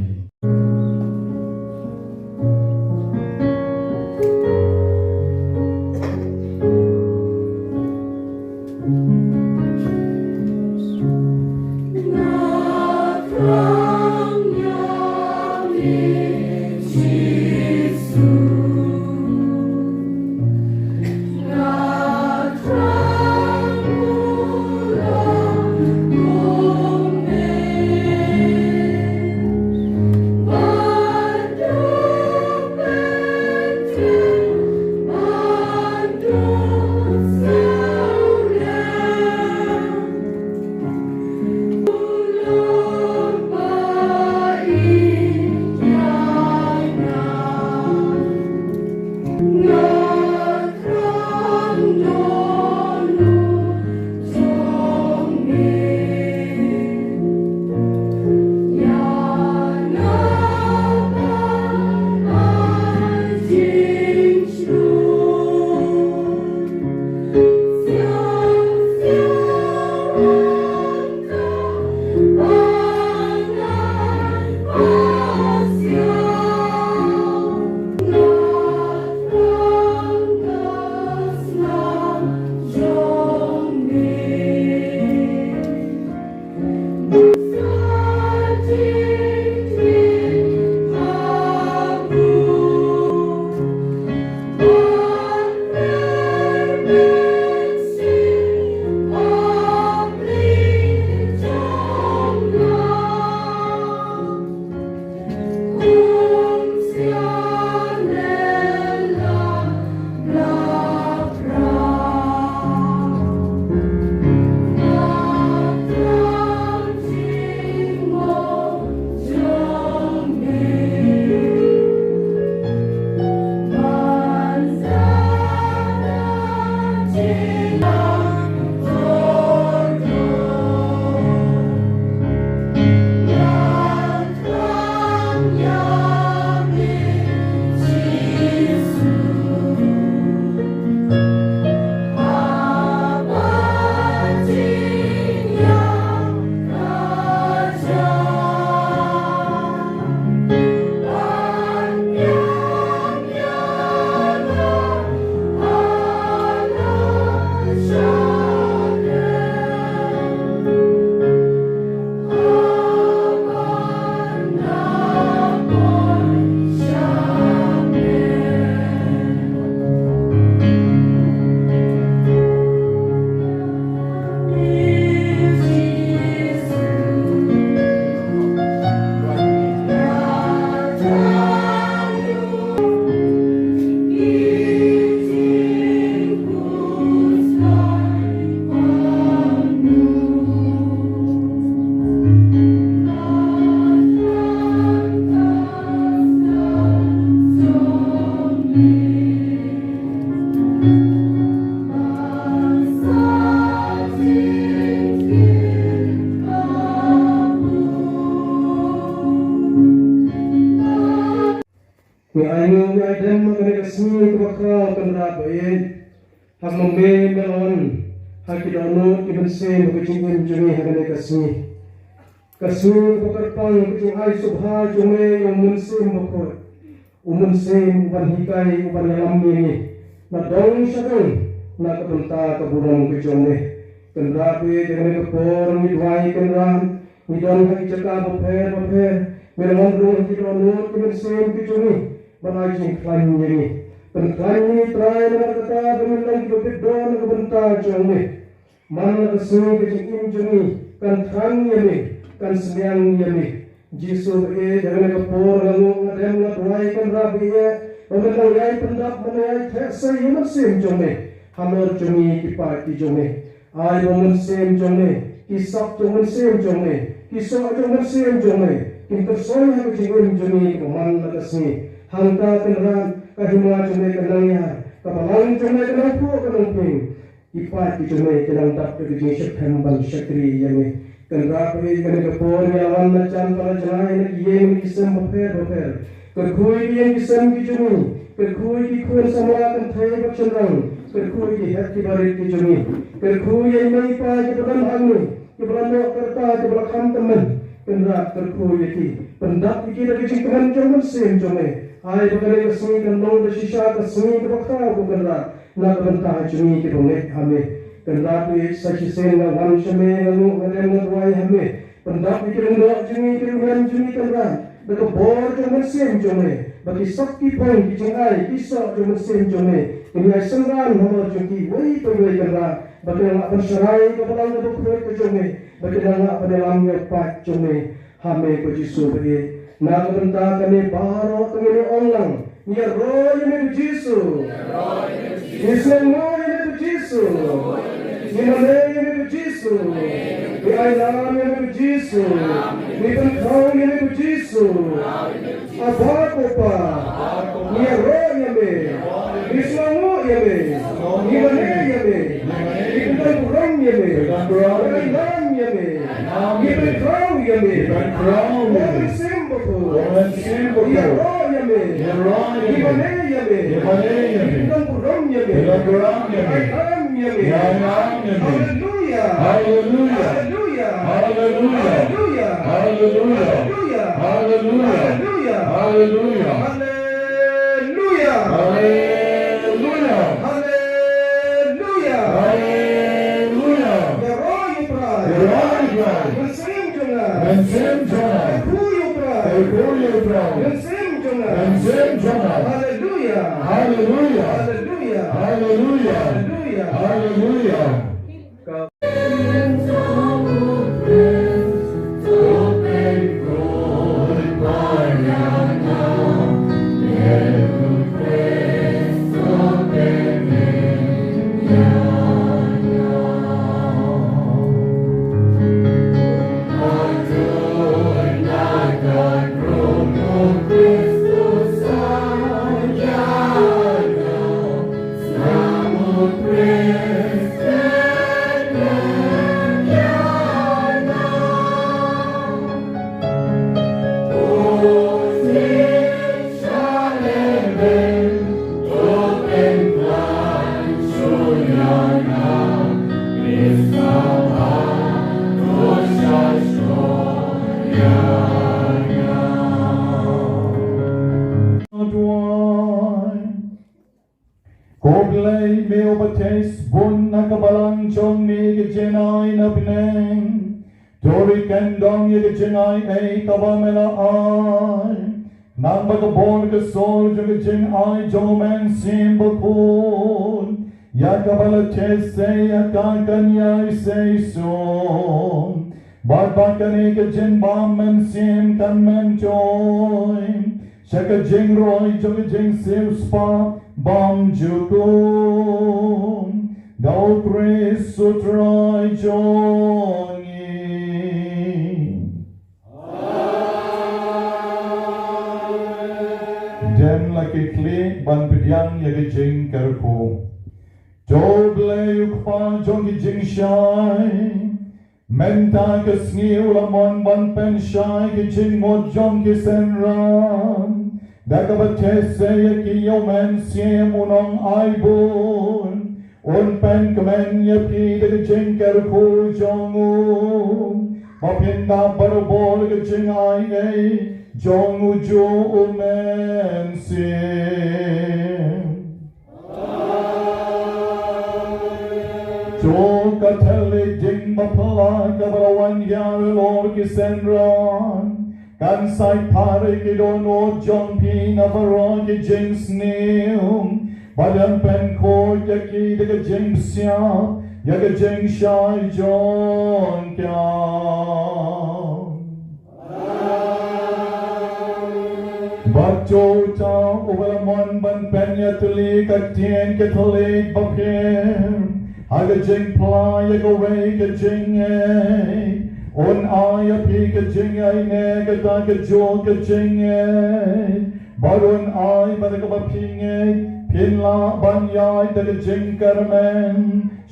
Ngi ai nguh, ngi ai dem ha kane ka sngi kaba khraw, Kynrad ba ïeit. Ha ma me me la wan ha ki dohnud ki mynsiem ha ka jingim jong ngi ha kane ka sngi. Ka sngi kaba kyrpang ka jingai sngewbha jong me ïa u Mynsiem Bakhuid. U Mynsiem uban hikai, uban ïalam ïa ngi na dong sha dong na ka bynta ka burom ka jong me. Kynrad ba ïeit, ha kane ka por ngi duwai Kynrad, ngi don ha ki jaka bapher bapher, me la wan rung ha ki dohnud ki mynsiem ki jong ngi ban ai jingkhlaiñ ïa ngi. Pynkhlaiñ ïa ngi Trai namar kata ba ngin long kiba bit don na ka bynta jong me. Man la ka sngi ka jingim jong ngi kan thrang ïa me, kan sniang ïa me. Jisu ba ïeit, ha kane ka por nga nguh, nga dem, nga duwai Kynrad ba ïeit, ba men nang ïai pyndap, men nang ïai theh sei ïa u Mynsiem jong me halor jong ngi ki paid ki jong me. Ai ba u Mynsiem jong me, ki sap jong u Mynsiem jong me, ki soh jong u Mynsiem jong me kin kyrsoi ha ka jingim jong ngi kaba man la ka sngi. Hangta Kynrad ka hima jong me kan nang ïaid, Ka balang jong me ka nang phuh ka nang ping. Ki paid ki jong me ki nang dap da ka jingsheptieng ban shakri ïa me. Kynrad, ha kane ka por ngi la wan na jan ba la jngai na ki ïing na ki sem bapher bapher. Kyrkhu ïa ki ïing ki sem ki jong ngi. Kyrkhu ïa ki khun samla kynthei bad shynrang. Kyrkhu ïa ki hep ki barit ki jong ngi. Kyrkhu ïa i mei i pa kiba don hangne, kiba la noh ka rta, kiba la kham tymmen. Kynrad, kyrkhu ïa ki. Pyndap ïa ki da ka jingkmen jong u Mynsiem jong me. Ai ba kane ka sngi kan long da shisha ka sngi kaba khraw, ko Kynrad, na ka bynta jong ngi kiba ngeit ha me. Kynrad, u ïeit sa shisien nga wan sha me, nga nguh, nga dem, nga duwai ha me. Pyndap ïa ki lyngdoh jong ngi, ki riewhynmen jong ngi, Kynrad, da ka bor jong u Mynsiem jong me, ba ki sap ki phong ki jingai ki soh jong u Mynsiem jong me kin ïai synran halor jong kiwei pa kiwei, Kynrad, ba kin lah ban sharai ka balang kaba khuid ka jong me, ba kin lah ban ïalam ïa u paid jong me ha me, ko Jisu ba ïeit. Na ka bynta kane baroh, to ngin ong lang: Ngi ïaroh ïa me, ko Jisu. Ngi sngewnguh ïa me, ko Jisu. Ngi mane ïa me, ko Jisu. Ngi ailad ïa me, ko Jisu. Ngi pynkhraw ïa me, ko Jisu. Abba, ko Pa, ngi ïaroh ïa me. Ngi sngewnguh ïa me. Ngi mane ïa me. Ngi pyndonkam ïa me. Ngi ailad ïa me. Ngi pynkhraw ïa me. Ngi pynkhraw ïa me. Ko Mynsiem Bakhuid. Ko Mynsiem Bakhuid. Ngi ïaroh ïa me. Ngi ïaroh ïa me. Ngi mane ïa me. Ngi mane ïa me. Ngi pyndonkam ïa me. Ngi pyndonkam ïa me. Ngi ailad ïa me. Ngi ailad ïa me. Haleluya. Haleluya. Haleluya. Haleluya. Haleluya. Haleluya. Haleluya. Haleluya. Haleluya. Haleluya. Haleluya. Ïaroh ïa u Trai. Ïaroh ïa u Trai. Mynsiem jong nga. Mynsiem jong nga. Kyrkhu ïa u Trai. Kyrkhu ïa u Trai. Mynsiem jong nga. Mynsiem jong nga. Haleluya. Haleluya. Haleluya. Haleluya. Haleluya. Haleluya. Ko Blei, me uba theh bun na ka balang jong me ka jingai na bneng, to ri kyndong ïa ka jingai ei kaba me la ai. Naba ka bor ka sor jong ka jingai jong u Mynsiem Bakhuid ïa kaba la theh ïa ka kan ïai seisoh. Bad ba kane ka jingbam mynsiem kan mih sha ka jingroi jong ka jingsiewspah bymjukut da u Khrist u Trai jong ngi. Dem la ki khlieh ban pdiang ïa ka jingkyrkhu. To U Blei U Kpa jong ki jingshai, mynta ka sngi u la mon ban pynshai ki jingmut jong ki synran da kaba theh ïa ki ïa u Mynsiem u nongaibun. Un pynkmen ïa phi da ka jingkyrkhu jong u ba phin dap barabor ka jingai ei jong u juh u Mynsiem. To ka thylliej ding bapla kaba la wan ïalor ki synran kan sait phar ïa ki dohnud jong phi na baroh ki jingsniew. Bad yn pynkhuid ïa ki da ka jingpsiah ïa ka jingshai jong ki. Bad to uta uba la mon ban pynïatylli ka ktien ka thylliej bapher ha ka jingphla ïa kawei ka jingngeit, un ai ïa phi ka jingngeit ne kata kajuh ka jingngeit. Bad un ai ba da kaba phi ngeit Phin lah ban ïaid da ka jingkyrmen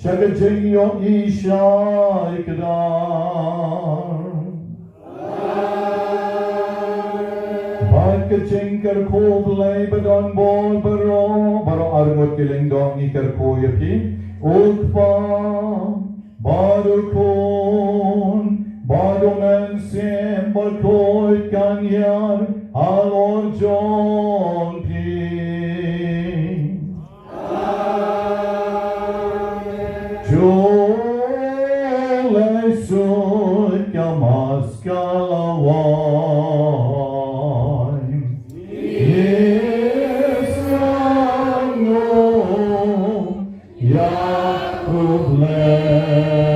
sha ka jingïohi shai kdar. Bad ka jingkyrkhu Blei ba don bor baroh, baroh arngut ki lyngdoh ngi kyrkhu ïa phi. U Kpa bad u Khun bad u Mynsiem Bakhuid kan ïar halor jong phi. Ju leit suit ka Mass ka la wai. Ïa u Blei.